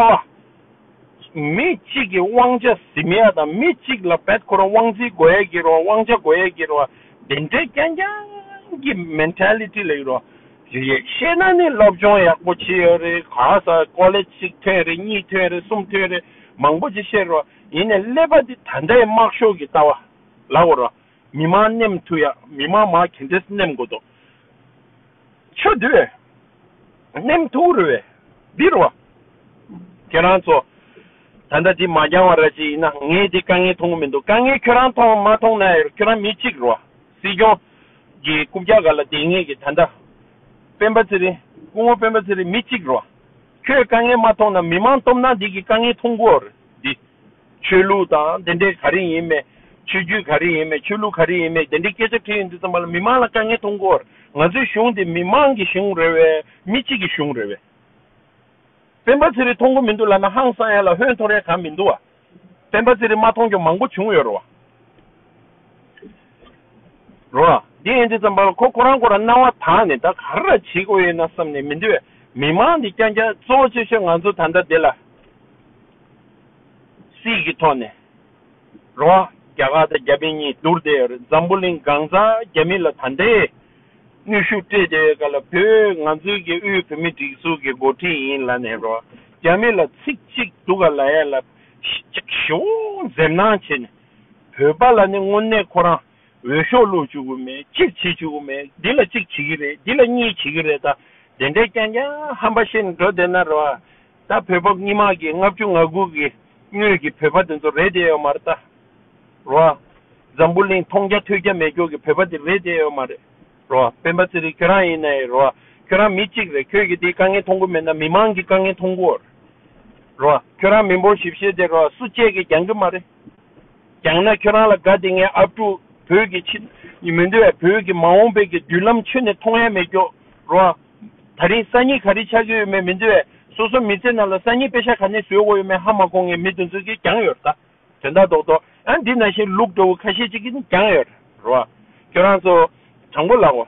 བ། མི་གཅིག་གི་དབང་ཆ་ཟིན་ཡ་དང་མི་གཅིག་ལ་བེད་ཁོ་རང་དབང་འཛིན་དགོས་ཡ་གི་རོ། དབང་ཆ་དགོས་ཡ་གི་རོ། དེ་འདྲའི་རྐྱང་རྐྱང་གི་མེན་ཊེ་ལི་ཊི་ལ་ཡོད་རོ། ཡོད་ཡོད་བཤད་ན་ནི་སློབ་སྦྱོང་ཡག་པོ་བྱས་ཡོད་རེད། ག་ས་ཀོ་ལེཇ་གཅིག་ཐོན་རེད། གཉིས་ཐོན་རེད། གསུམ་ཐོན་རེད། མང་པོ་ཅིག་བཤད་རོ། ཡིན་ནའི་ཀླད་པ་འདི་ད་ལྟའི་དམག་ཤོག་གི་ལྟ་བ་ལབ་དགོས་རོ། མི་མང་སྣེམ་ཐུབ་ཡ། མི་མང་མར་ག་འདྲས་སྣེམ་དགོས་འདུག་ཆོ་དུས་སྣེམ་ཐུབ་རེད་པས། འདི་རེད་པ། ཁྱེད་རང་ཚོ་ད་ལྟ་འདི་མ་འགྱངས་པ་ར་ཅིག་ཡིན་ན། ངས་འདི་དཀའ་ངལ་མཐོང་གི་མི་འདུག་དཀའ་ངལ་ཁྱོད་རང་མཐོང་མ་མཐོང་ན་ཡང་ཁྱོད་རང་མི་གཅིག་རེད་པ། སྲིད་སྐྱོང་གི་རྐུབ་བཀྱག་སྒང་ལ་བསྡད་མཁན་གྱི་ད་ལྟ་སྤེན་པ་ཚེ་རིང་། སྐུ་ངོ་སྤེན་པ་ཚེ་རིང་མི་གཅིག་རེད་པ། ཁྱོད་དཀའ་ངལ་མ་མཐོང་ན་མི་མང་སྟོབས་ན་འདི་གི་དཀའ་ངལ་མཐོང་གི་ཡོད་རེད། འདི་ཆོས་ལུགས་དང་དེ་འདྲའི་ག་རེ་ཡིན་མེད། ཆོས་བརྒྱུད་ག་རེ་ཡིན་མེད། ཆོས་ལུགས་ག་རེ་ཡིན་མེད། དེ་འདྲའི་སྐད་ཆ་དྲིས་ཡོང་དུས་ཙམ་པ་ལ་མི་མང་ལ་དཀའ་ངལ་མཐོང་གི་ཡོད་རེད། ང་ཚོའི་གཞུང་དེ་མི་མང་གི་གཞུང་རེད་བས། མི་གཅིག་གི་གཞུང་རེད་བས། སྤེན་པ་ཚེ་རིང་མཐོང་གི་མི་འདུག་ལབ་ན་ཧང་སང་ཡ་ལ་ཧོན་ཐོར་ཡ་གང་མི་འདུག་བ། སྤེན་པ་ཚེ་རིང་མ་མཐོང་རྒྱུ་མང་པོ་བྱུང་ཡོད་རེད་བ། རེད་བ། འདི་ཡིན་དུས་ཙམ་པ་ལ་ཁོ་ཁོ་རང་ཁོ་རང་སྣང་བ་དག་ནས་ད་ག་རེ་བྱེད་དགོས་ཡོད་ན་བསམ་ནས་མི་འདུག་བས། མི་མང་འདི་རྐྱང་རྐྱང་གཙོ་བོ་ཆེ་ཤོས་ང་ཚོ་ད་ལྟ་འདི་ལ་སྲིད་ཀྱི་ཐོག་ནས། རེད་བ། རྒྱ་གར་དང་རྒྱ་མི་གཉིས་བསྡུར་བསྡད་ཡོད་རེད། འཛམ་བུ་གླིང་གང་ས་རྒྱ་མི་ལ་ད་ལྟའི་གནོན་ཤུགས་སྤྲད་བསྡད་ཡོད་ག་ལ། བོད་ང་ཚོའི་གི་དབུས་བོད་མི་སྒྲིག་འཛུགས་ཀྱི་འགོ་ཁྲིད་ཡིན་ལབ་ནས་རེད་བ། རྒྱ་མི་ལ་ཚིག་གཅིག་འདུག་ག་ལབ་ཡ་ལ་ཞིག་ཞུ་འཛེམ་སྣང་བྱས་ནས། བོད་པ་ལ་ནི་དངོས་གནས་ཁོ་རང་འོས་ཤོག་བླུགས་བཅུག་གི་མེད། གཅིག་བྱེད་བཅུག་གི་མེད། འདི་ལ་གཅིག་བྱེད་ཀྱི་རེད། འདི་ལ་གཉིས་བྱེད་ཀྱི་རེད། ད་དེ་འདྲའི་རྐྱང་རྐྱང་ཧམ་པ་བཤད་ནས་འགྲོ་བསྡད་ན་རེད་བ། ད་བོད་པ་སྔོན་མ་གི་ལྔ་བཅུ་ང་དགུ་གི་སྔོན་གྱི་བོད་པ་དེ་ཚོ་རེད་བསྡད་ཡོད་མ་རེད་ད། རེད་བ། འཛམ་བུ་གླིང་མཐོང་རྒྱ་ཐོས་རྒྱ་མེད་མཁན་གྱི་བོད་པ་དེ་རེད་བསྡད་ཡོད་མ་རེད། རེད་བ། སྤེན་པ་ཚེ་རིང་ཁྱོད་རང་ཡིན་ནའི་རེད་བ། ཁྱོད་རང་མི་གཅིག་རེད། ཁྱོད་ཀྱིས་དེའི་དཀའ་ངལ་མཐོང་གི་མེད་ན་མི་མང་གི་དཀའ་ངལ་མཐོང་གི་ཡོད་རེད། རེད་བ། ཁྱོད་རང་མི་འབོར་ཞིབ་བཤེར་དེ་རེད་བ། སུ་གཅིག་གིས་སྦྱང་གི་མ་རེད། སྦྱངས་ན་ཁྱོད་རང་ལ་དགའ་བདེ་ངའི་ཨབ་ཕྲུག་བོད་ཀྱི་ཕྱི་མི་འདུག་བས། བོད་ཀྱི་མ་འོངས་པའི་གི་མདུན་ལམ་ཁྱོན་ནས་མཐོང་ཡ་མེད་ཀྱོག་རོ། ད་རིང་སང་ཉིན་ག་རེ་ཆགས་ཀྱི་ཡོད་མེད་མི་འདུག་བས། སོ་སོ་མི་ཚེ་ནང་ལ་སང་ཉིན་པེ་ཤག་ག་ནས་བཟོས་དགོས་ཡོད་མེད་ཧ་མ་གོ་མཁན་མི་དེ་ཚོ་གིས་སྦྱངས་ཡོད་རེད་ད། དོན་དག་རྡོག་རྡོག་ཨ་འདི་ནང་བཞིན་ལུག་འདྲ་བོ་ཁ་ཤས་ཅིག་གིས་ནི་སྦྱངས་ཡོད་རེད་རོ། ཁྱོད་རང་ཚོ་དྲང་པོ་ལབ་གོ།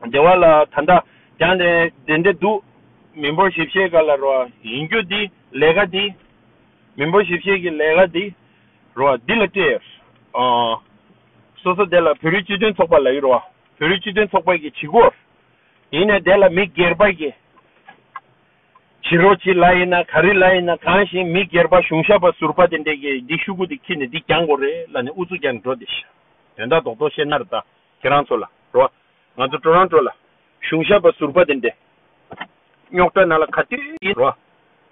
སྡེ་བ་ལ་ད་ལྟ་སྦྱངས་ནས་དེ་འདྲ་འདུག་མི་འབོར་ཞིབ་བཤེར་སྒང་ལ་རོ། ཡིན་རྒྱུ་འདི་ལས་ཀ་འདི། མི་འབོར་ཞིབ་བཤེར་གྱི་ལས་ཀ་འདི། རོ་འདི་ལ་སྤྲད་ཡོད། ཨ། སོ་སོ་དེ་ལ་བོད་རིགས་སྤྱི་མཐུན་ཚོགས་པ་ལབ་ཡོད་རོ། བོད་རིགས་སྤྱི་མཐུན་ཚོགས་པ་གི་བྱེད་སྒོ། ཡིན་ནའི་དེ་ལ་མི་སྒེར་པ་གི། བྱེད་རོགས་བྱེད་ལ་ཡིན་ན་ག་རེ་ལ་ཡིན་ན་གང་ཞིག་མི་སྒེར་པ་གཞུང་ཞབས་པ་ཟུར་པ་དེ་འདྲས་ཀྱིས་འདི་ཤོག་གུ་དེ་ཁྱེར་ནས་འདི་སྦྱང་དགོས་རེད་ལབ་ནས་ཨུ་ཚུགས་རྒྱག་ནས་འགྲོ་བསྡད་ཤག་དོན་དག་རྡོག་རྡོག་བཤད་ན་རེད་ད། ཁྱེད་རང་ཚོ་ལ་རོ། ང་ཚོ་ཊོ་རོན་ཊོ་ལ། གཞུང་ཞབས་པ་ཟུར་པ་དེ་འདྲས། རྙོག་དྲ་ནང་ལ་ག་དུས་ཡིན་རོ།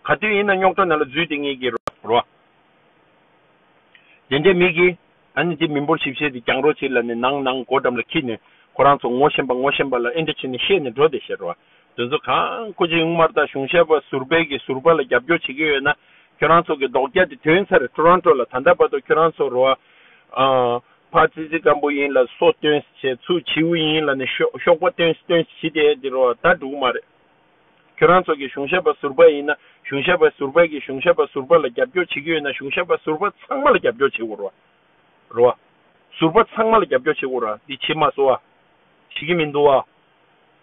ག་དུས་ཡིན་ན་རྙོག་དྲ་ནང་ལ་འཛུལ་བསྡད་མཁན་གྱི་རོ། རོ། དེ་འདྲའི་མི་གིས་ཨ་ནི་དེ་མི་འབོར་ཞིབ་བཤེར་དེ་སྦྱང་རོགས་བྱེད་ལབ་ནས་ནང་ནང་སྒོ་འགྲམ་ལ་འཁྱེར་ནས་ཁོ་རང་ཚོ་ངོ་ཤེས་པ་ངོ་ཤེས་པ་ལ་ཨེ་འདྲ་བྱས་ནས་བཤད་ནས་འགྲོ་བསྡད་ཤག་རོ། དེ་ཚོ་གང་ཁོ་ཅིག་ཡོང་མར་ད་གཞུང་ཞབས་པ་ཟུར་པའི་གི་ཟུར་པ་ལ་རྒྱབ་སྐྱོར་བྱེད་ཀྱི་ཡོད་ན་ཁྱོད་རང་ཚོ་གི་རྡོག་རྒྱ་དེ་ཐོན་ཚར་རེད། ཊོ་རོན་ཊོ་ལ་ད་ལྟ་བར་དུ་ཁྱོད་རང་ཚོ་རོ། ཨ། ཕར་ཙི་ཙི་སྐམ་པོ་ཡིན་ལ་སོ་སྟོན་བྱས། ཚུར་བྱིའུ་ཡིན་ལ་ནི་གཤོག་གཤོག་པ་སྟོན་སྟོན་བྱེད་དེ་དེ་རོ་ད་འགྲུག་མ་རེད། ཁྱོད་རང་ཚོ་གི་གཞུང་ཞབས་པ་ཟུར་པ་ཡིན་ན་གཞུང་ཞབས་པ་ཟུར་པ་གི་གཞུང་ཞབས་པ་ཟུར་པ་ལ་རྒྱབ་སྐྱོར་བྱེད་ཀྱི་ཡོད་ན་གཞུང་ཞབས་པ་ཟུར་པ་ཚང་མ་ལ་རྒྱབ་སྐྱོར་བྱེད་དགོས་རེད་བ། རེད་བ། ཟུར་པ་ཚང་མ་ལ་རྒྱབ་སྐྱོར་བྱེད་དགོས་རེད་བ། འདི་བྱེད་མ་སོང་བ། བྱེད་ཀྱི་མི་འདུག་བ།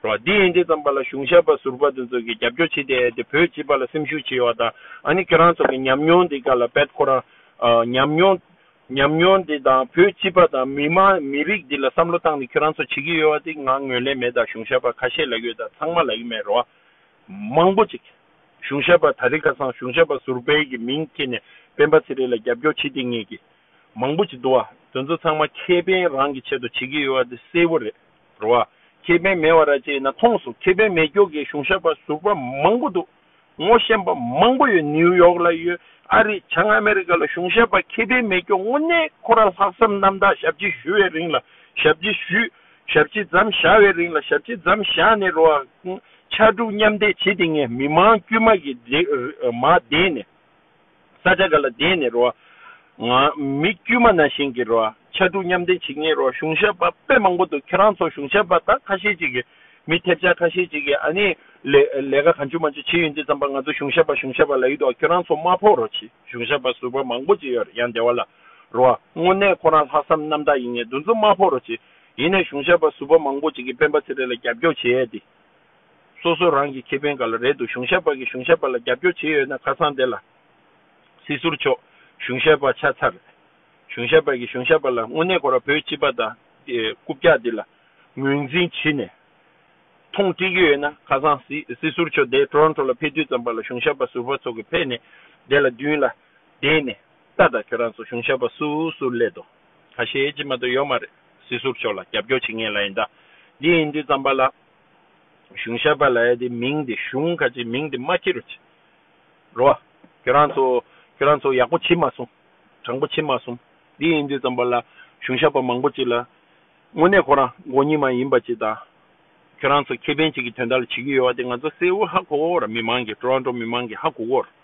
རེད་བ། འདི་ཡིན་དུས་ཙམ་པ་ལ་གཞུང་ཞབས་པ་ཟུར་པ་དེ་ཚོ་གི་རྒྱབ་སྐྱོར་བྱེད་དེ་དེ་བོད་སྤྱི་པ་ལ་སེམས་ཤུགས་བྱེད་ཡོད་བ་དང་ཨ་ནི་ཁྱོད་རང་ཚོ་གི་ཉམས་མྱོང་འདི་ག་ལ་བེད་ཁོ་རང་། ཨ། ཉམས་མྱོང་། ཉམས་མྱོང་འདི་དང་བོད་སྤྱི་པ་དང་མི་མང་མི་རིགས་འདི་ལ་བསམ་བློ་བཏང་ནས་ཁྱོད་རང་ཚོ་བྱེད་ཀྱི་ཡོད་པ་འདི་ང་ངོས་ལེན་མེད། ད་གཞུང་ཞབས་པ་ཁ་ཤས་ལབ་ཀྱི་ཡོད། ད་ཚང་མ་ལབ་ཀྱི་མེད་རོ། མང་པོ་ཅིག་གཞུང་ཞབས་པ་ད་རེས་ཁ་སང་གཞུང་ཞབས་པ་ཟུར་པའི་གི་མིང་ཁྱེར་ནས་སྤེན་པ་ཚེ་རིང་ལ་རྒྱབ་སྐྱོར་བྱེད་དེ་ངེས་ཀྱི་མང་པོ་ཅིག་འདུག་བ། དེ་ཚོ་ཚང་མ་ཁེ་ཕན་རང་གི་ཆེད་དུ་བྱེད་ཀྱི་ཡོད་པ་འདི་གསལ་པོ་རེད་རོ། ཁེ་ཕན་མེད་པ་ར་ཅིག་ཡིན་ན་མཐོང་སོང་། ཁེ་ཕན་མེད་མཁན་གྱི་གཞུང་ཞབས་པ་ཟུར་པ་མང་པོ་འདུག་ངོ་ཤེས་པ་མང་པོ་ཡོད། ནིའུ་ཡོག་ལ་ཡོད། ཨ་རི་བྱང་ཨ་མེ་རི་ཀ་ལ་གཞུང་ཞབས་པ་ཁེ་ཕན་མེད་མཁན་དངོས་གནས་ཁོ་རང་ལྷག་བསམ་རྣམ་དག་ཞབས་ཕྱི་ཞུ་བའི་རིང་ལ་ཞབས་ཕྱི་ཞུས། ཞབས་ཕྱི་མཚམས་བཞག་པའི་རིང་ལ་ཞབས་ཕྱི་མཚམས་བཞག་ནས་རོ། ཕྱར་གྲུ་མཉམ་འདེགས་བྱེད་དེ་ངས་མི་མང་དཀྱུས་མ་གི་མར་བསྡད་ནས། ས་ཆ་འགའ་ལ་བསྡད་ནས་རོ། ང་མི་དཀྱུས་མ་ནང་བཞིན་གྱི་རོ། ཕྱར་གྲུ་མཉམ་འདེགས་བྱེད་མཁན་རོ། གཞུང་ཞབས་པ་དཔེ་མང་པོ་འདུག་ཁྱེད་རང་ཚོ་གཞུང་ཞབས་པ་ད་ཁ་ཤས་ཅིག་གིས་མི་ཐེབས་ཆག་ཁ་ཤས་ཅིག་གིས་ཨ་ནི་ལས་ལས་ཀ་གང་བྱུང་མང་བྱུང་བྱེད་ཡོང་དུས་ཙམ་པ་ང་ཚོ་གཞུང་ཞབས་པ་གཞུང་ཞབས་པ་ལབ་ཡོད་དོ། ཁྱོད་རང་ཚོ་མ་ཕོག་རོགས་གྱིས། གཞུང་ཞབས་པ་ཟུར་པ་མང་པོ་ཅིག་ཡོད་རེད་ཡང་སྡེ་བ་ལ་རོ། དངོས་གནས་ཁོ་རང་ལྷག་བསམ་རྣམ་དག་ཡིན་ངེས་འདུ་འཛོམས་མ་ཕོག་རོགས་གྱིས། ཡིན་ནའི་གཞུང་ཞབས་པ་ཟུར་པ་མང་པོ་ཅིག་གིས་སྤེན་པ་ཚེ་རིང་ལ་རྒྱབ་སྐྱོར་བྱེད་ཡས་དེ། སོ་སོ་རང་གི་ཁེ་ཕན་ག་ལ་རེད་འདུག་གཞུང་ཞབས་པ་གིས་གཞུང་ཞབས་པ་ལ་རྒྱབ་སྐྱོར་བྱེད་ཡོད་ན་ཁ་སང་དེ་ལ། སྲིད་ཟུར་མཆོག་གཞུང་ཞབས་པ་ཆགས་ཚར་རེད། གཞུང་ཞབས་པ་གིས་གཞུང་ཞབས་པ་ལ་དངོས་གནས་ཁོ་རང་བོད་སྤྱི་པ་དང་རྐུབ་བཀྱག་འདི་ལ་ངོས་འཛིན་བྱེད་ནས་མཐོང་སྤྲད་ཀྱི་ཡོད་ན་ཁ་སང་སྲིད་སྲིད་ཟུར་མཆོག་དེ་ཊོ་རོན་ཊོ་ལ་ཕེབས་དུས་ཙམ་པ་ལ་གཞུང་ཞབས་པ་ཟུར་པ་ཚོ་གིས་ཕེབས་ནས་དེ་ལ་མདུན་ལ་བསྡད་ནས་ལྟ་དང་ཁྱོད་རང་ཚོ་གཞུང་ཞབས་པ་སུ་སུ་སླེབས་འདུག་ཁ་ཤས་ཅིག་མ་གཏོགས་ཡོད་མ་རེད། སྲིད་ཟུར་མཆོག་ལ་རྒྱབ་སྐྱོར་བྱེད་མཁན་ལ་ཡིན་ད། འདི་ཡིན་དུས་ཙམ་པ་ལ། གཞུང་ཞབས་པ་ལབ་ཡ་དེ་མིང་དེ་གཞུང་ཁ་ཅིག་མིང་དེ་མ་ཁྱེར་རོགས་གྱིས། རོ། ཁྱོད་རང་ཚོ་ཁྱོད་རང་ཚོ་ཡག་པོ་བྱེད་མ་སོང་། དྲང་པོ་བྱེད་མ་སོང་། འདི་ཡིན་དུས་ཙམ་པ་ལ་གཞུང་ཞབས་པ་མང་པོ་ཅིག་ལ། དངོས་གནས་ཁོ་རང་མགོ་རྙིང་མ་ཡིན་པ་ཅིག་དང་། ཁྱོད་རང་ཚོ་ཁེ་ཕན་ཅིག་གི་དོན་དག་ལ་བྱེད་ཀྱི་ཡོད་པ་དེ་ང་ཚོ་གསལ་བོ་ཧ་གོ་གི་ཡོད་རེད། མི་མང་གིས་ཊོ་རོན་ཊོ་མི་མང་གིས་ཧ་གོ་གི་ཡོད་རེད།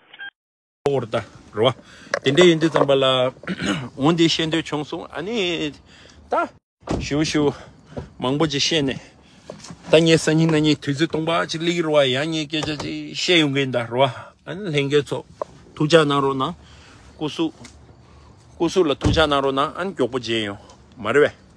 གོ་གི་ཡོད་རེད་ད། རེད་བ། དེ་འདྲ་ཡིན་དུས་ཙམ་པ་ལ་འོ་འདི་བཤད་འདོད་བྱུང་སོང་། ཨ་ནི་ད་ཞུ་ཞུ་མང་པོ་ཅིག་བཤད་ནས། ད་ངས་སང་ཉིན་གནངས་ཉིན་དུས་ཚོད་སྟོང་པ་ཅིག་སླེབས་ཀྱི་རེད་བ། ཡང་ངས་སྐད་ཆ་ཅིག་བཤད་ཡོང་གི་ཡིན་ད་རེད་བ། ཨ་ནི་ལྷན་རྒྱས་ཚོ་ཐུགས་ཅག་གནང་རོགས་གནང་། སྐུ་གཟུགས་སྐུ་གཟུགས་ལ་ཐུགས་ཅག་གནང་རོགས་གནང་། ཨ་ནི་མགྱོགས་པོ་མཇལ་ཡོང་། མ་རེད་པས།